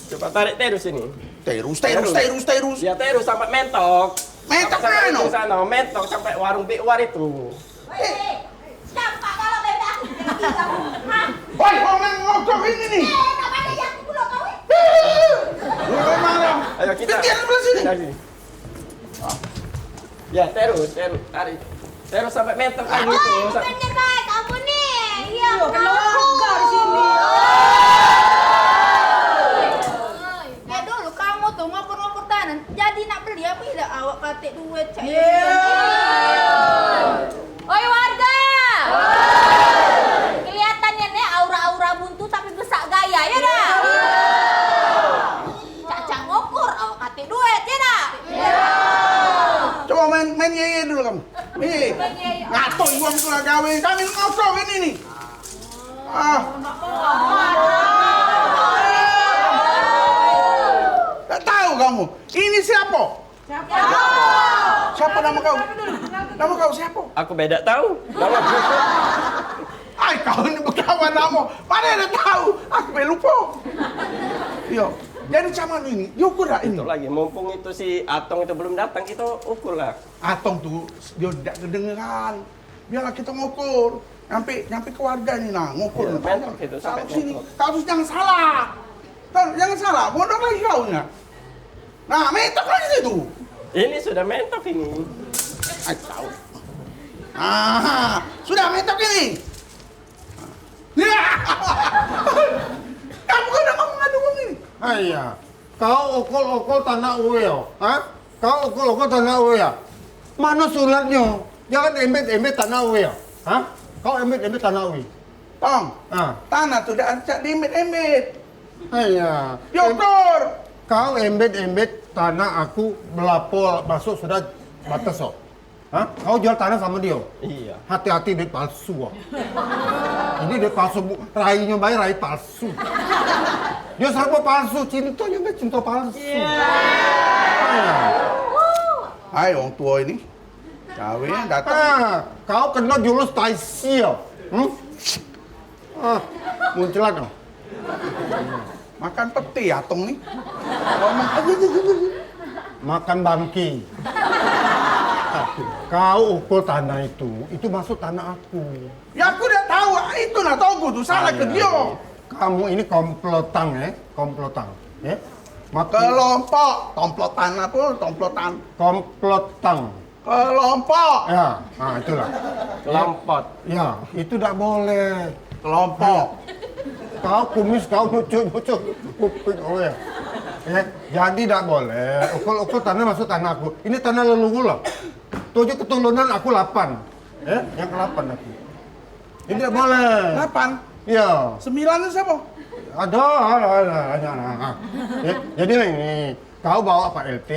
Coba tarik terus ini. Terus, terus, terus, terus. Ya, terus sampai mentok. Mentok sampai mano? Sana, mentok sampai warung Big War itu. Weh, campak kalo bebek aku. Hah? Woi, wong nang ngogok ini nih. Eh, tak ada yang aku pulo kau, eh. Lu malam. Ayo, kita. Gantian sebelah sini. Kita sini. Ya, terus, terus, tarik. Terus sampai mentok lagi itu. Oh, bukan dia, Pak. Kamu nih. Iya, aku keluarga di sini. Ya dulu kamu tuh ngoper-ngoper tanah. Jadi nak beli apa idak awak katik duit cak. Oi warga. Kelihatannya nih aura-aura buntu tapi besak gaya ya dah. Cak-cak ngokur awak katik duit ya dah. Coba main main ye ye dulu kamu. Main ye ye. Ngatur uang tu lah gawe kami ngokur ini nih. Ah. Tak tahu kamu. Ini siapa? Siapa? Siapa nama kau? Nama kau siapa? Aku bedak tahu. Nama Ai kau ni bekawan nama. Mana ada tahu? Aku be lupa. Yo. Jadi zaman ini, diukur tak ini? Itu lagi, mumpung itu si Atong itu belum datang, kita ukur lah. Atong tu dia tidak kedengeran. Biarlah kita ngukur. Nyampe nyampe ke warga ni nah, ngukur. Iya, mentok itu, sampai sini. Kau tu jangan salah. Kau jangan salah, bodoh lagi kau nya. Nah, mentok lagi situ. Ini sudah mentok ini. Ai, tau. Ah, sudah mentok ini. Kamu kan nak ngomong anu wong ini. Aiya, kau okol-okol tanah ue yo, ha? Kau okol-okol tanah ue ya? Mano sulatnyo? Jangan embet-embet tanah ue ya, ha? Kau embet-embet tanah ue. Tong, ah, tanah tu dak cak diembet-embet. Aiya. Diukur. Kau embet-embet tanah aku belapo masuk sudah batas, oh. Hah? Kau jual tanah samo dio? Iya. Hati-hati duit palsu, ah. Ini duit palsu, Bu. Rainyo bae rai palsu. Dio samo palsu, cintonyo bae cinto palsu. Iya. Hai, wong tuo ini. Gawe datang. Ah, kau keno jurus taisi, ah. Hmm? Ah, muncelat, ah. Makan peti atong ni. Ngomong. Makan bangke. Kau ukur tanah itu, itu masuk tanah aku. Ya, aku dak tahu. Itu nah togu tu salah ke dio. Kamu ini komplotan, eh? Komplotan, eh? Maka kelompok, komplotan apa? Komplotan. Komplotan. Kelompok. Ya, ah, itulah. Kelompok. Ya, itu dak boleh. Kelompok. Kau kumis kau nucuk-nucuk kuping kau ya. Ya, jadi dak boleh. Ukur-ukur tanah masuk tanah aku. Ini tanah leluhur lah. Tujuh keturunan aku lapan. Ya, yang kelapan aku. Ini dak boleh. Lapan? Iya. Sembilan tu siapa? Ada, ada, ada, ada, ada. Ya, jadi ini, kau bawa Pak L T,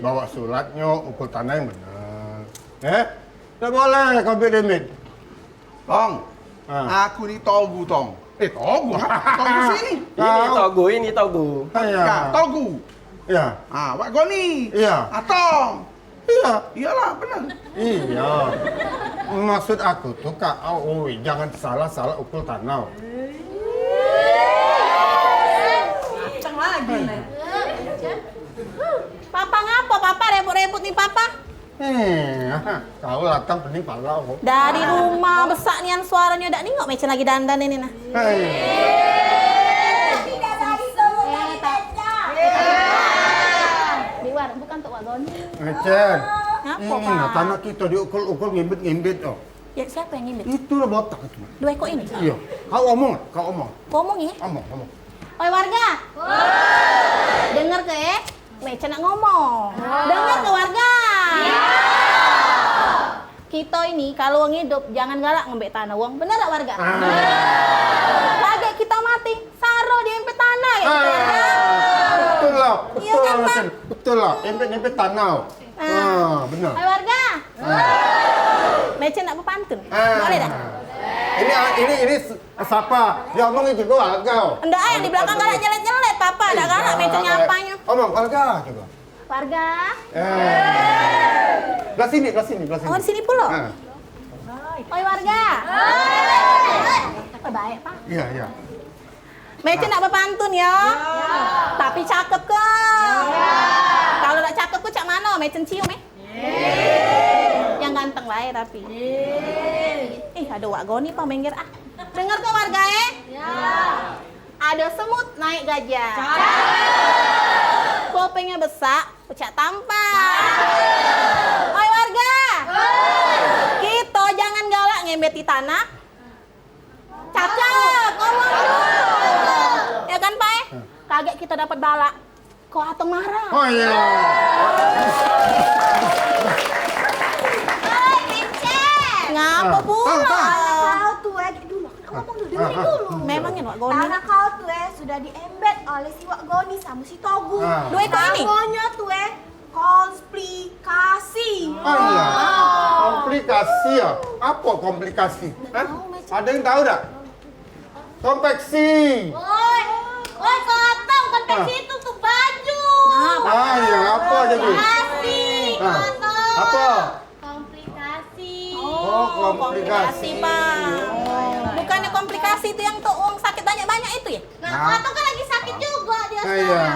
bawa suratnyo, ukur tanah yang benar. Eh? Dak boleh kau embet-embet. Tong, ah, aku ni togu, Tong. Eh, togu? Togu sini. Ini togu, ini togu. Iya. Ya, togu. Iya. Ah, Wak Goni. Iya. Atong. Iya. Iyalah, benar. Iya. Maksud aku tu, Kak, oh, oi, jangan salah-salah ukur tanah. Kenceng lagi nih. Papa ngapo? Papa rebut-rebut ni, Papa. Eh, kau latang pening pala kau. Dari rumah besak nian suaranyo dak ningok Mecen lagi dandan ini nah. Hei. Di luar, bukan untuk Wak Goni. Mecen. Ngapo, ini nah, Pak? Tanah kito diukur-ukur ngimbit-ngimbit, oh. Ya, siapa yang ngimbit? Itu lah botak itu. Dua ekor ini? Iya. Kau omong, kau omong. Kau omong, ya? Omong, omong. Oi warga. Denger ke, eh? Mecen nak ngomong. Denger ke warga? Kito ini kalu wong idup jangan galak ngembek tanah wong. Bener dak warga? Ah. Lagi kito mati, saro diempet tanah ya. Ah, betul lah, betul lah, Mecen. Betul lah, empet-empet tanah. Ah, bener. Oi warga. Ah. Mecen nak bepantun. Ah. Boleh dak? Ini, ini, ini Sapa? Dia omong itu gua agak. Ndak, yang di belakang galak nyelet-nyelet, Papa. Dak galak, Mecen nyapanyo. Omong, warga coba. Warga. Eh. Belah sini, belah sini, belah sini. Oh, di sini pulo? Ah. Oi, warga. Oh, baik, Pak. Iya, iya. Mecen nak bepantun, ya? Tapi cakep ke? Kalau dak cakep ke, cak mano? Mecen cium, eh? Yang ganteng bae tapi. Eh, ado Wak Goni pang mengger ah. Denger ke warga eh? Ya. Ado semut naik gajah. Cakep. Kopengnyo besak, pecak tampan. Cakep. Oi warga. Oi. Kito jangan galak ngembeti tanah. Cakep, ngomong dulu. Ya kan, Pak, eh? Kagek kito dapat balak. Kok atong marah? Oh, iya. Oi, Mecen. Ngapa pula? Tanah kau tu, eh, dulu, aku nak ngomong dulu, dengerin dulu. Memangnya, Wak Goni? Tanah kau tu, eh, sudah diembet oleh si Wak Goni sama si Togu. Dua ekor ini? Namonyo tu, eh, Komplikasi. Alah, komplikasi ya? Apa komplikasi? Hah? Ada yang tahu dak? Konveksi. Woi, woi, kotor, konveksi itu tuh baju. Ah, ya, apa jadi? Nasi, kotor. Apa? Komplikasi. Oh, komplikasi, Pak. Bukannya komplikasi itu yang tuh uang sakit banyak-banyak itu ya? Nah, Pak Tong kan lagi sakit juga dia sekarang. Iya.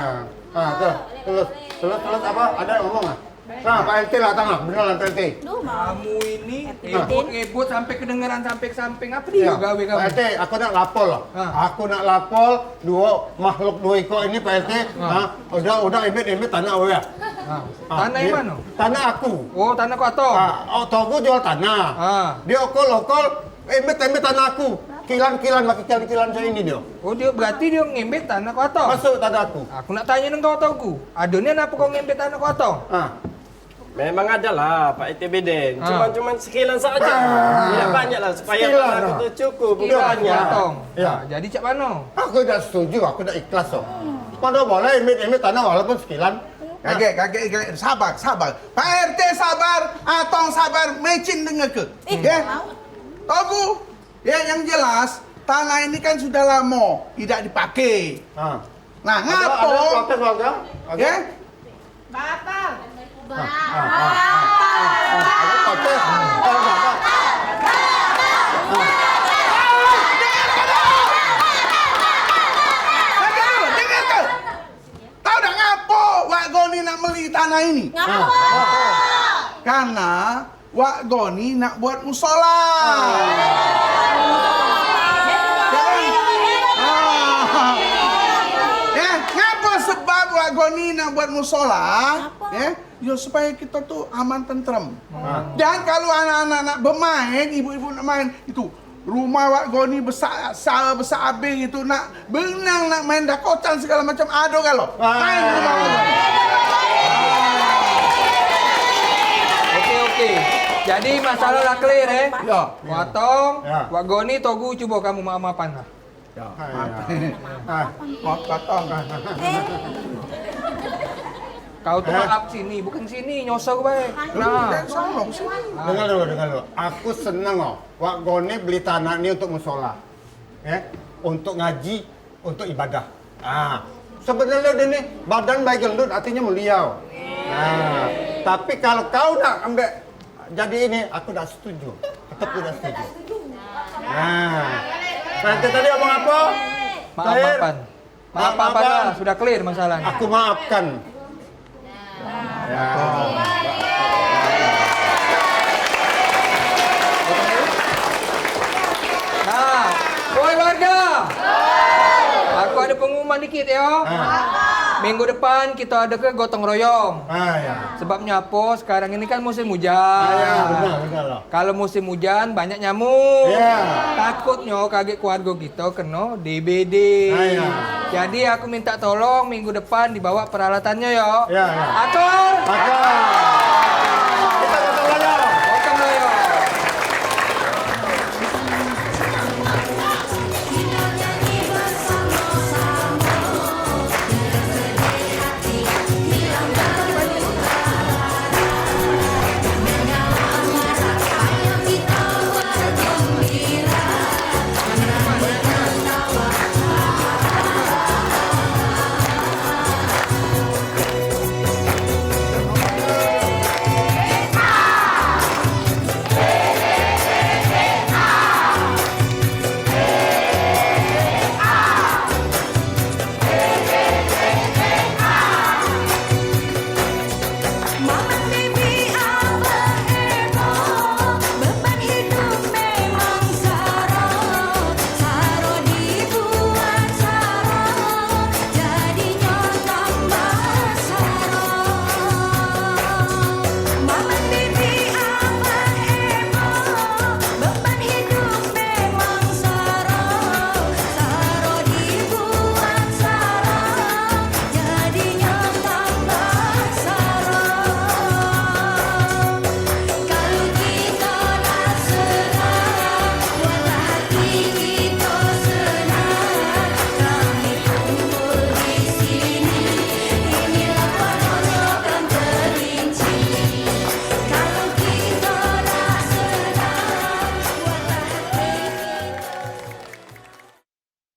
Ah, tuh. Terus, terus, terus apa? Ada yang ngomong ah? Nah, Pak R T lah tengah, bener lah Pak R T. Duh, Bang. Kamu ini ribut-ribut sampai kedengeran sampai ke samping. Apa dia gawe kamu? Pak R T, aku nak lapor lah. Aku nak lapor dua makhluk dua ekor ini Pak R T. Ha, udah udah embet-embet tanah orang. Ah, tanah yang mano? Tanah aku. Oh, tanah Kuatong. Ah, oh, Togu jual tanah. Ah. Dia okol-okol, embet-embet tanah aku. Kilan-kilan, pakai kilan-kilan cak ini dia. Oh, dia berarti dia ngembet tanah Kuatong. Masuk tanah aku. Aku nak tanyo dengan kau Togu. Ado nian apo kau ngembet tanah Kuatong? Ah. Memang ado lah, Pak R T Beden. Ah. Cuman-cuman sekilan saja. Ah. Tidak banyak lah, supaya tanah aku tu cukup, bukan banyak. Kuatong. Ya. Ah, jadi cak mano? Aku dak setuju, aku dak ikhlas tu. Mano boleh embet-embet tanah walaupun sekilan. Kagek, kagek, kagek. Sabar, sabar. Pak R T sabar, Atong sabar, mecin dengar ke? Ya? Togu, ya, yang jelas, tanah ini kan sudah lamo tidak dipakai. Ah. Nah, ngapo? Ada protes warga? Ya? Batal. Ada protes? Dengar, dengar ke? Tau dak ngapo Wak Goni nak meli tanah ini? Ngapo? Karena Wak Goni nak buat musola. Ya kan? Ah. Ya, ngapo sebab Wak Goni nak buat musola? Ya, yo supaya kita tu aman tentrem. Dan kalau anak-anak nak bermain, ibu-ibu nak main, itu rumah Wak Goni besak, sa-, besak abis itu, nak berenang, nak main dakotan segala macam, ado galo. Main rumah Wak Goni. Oke, oke. Jadi masalah lah clear, eh? Ya. Kuatong, Wak Goni, Togu, cubo kamu maaf-maafan lah. Ya, maaf. Ah. Maaf, Kuatong. Kau tu maaf sini, bukan sini, nyosor bae. Nah. Dengar dulu, dengar dulu. Aku seneng, oh. Wak Goni beli tanah ni untuk musola. Ya, untuk ngaji, untuk ibadah. Ah, sebenarnya dia ni badan bae gendut, hatinya mulia. Ah, tapi kalau kau nak ambek jadi ini, aku dak setuju. Tetap tidak setuju. Nah, nanti tadi omong apa? Maaf-maafan. Maaf-maafan lah, sudah clear masalahnya. Aku maafkan. Ya. Nah, oi warga. Aku ada pengumuman dikit ya. Ah. Minggu depan kita ada ke gotong royong. Ah, ya. Sebabnya apa? Sekarang ini kan musim hujan. Ah, ya, benar, benar lah. Kalau musim hujan banyak nyamuk. Ya. Takutnya kagek keluarga kita kena D B D. Ah, ya. Jadi aku minta tolong minggu depan dibawa peralatannya ya. Ya, ya. Atur. Atur. Kita gotong royong. Gotong royong.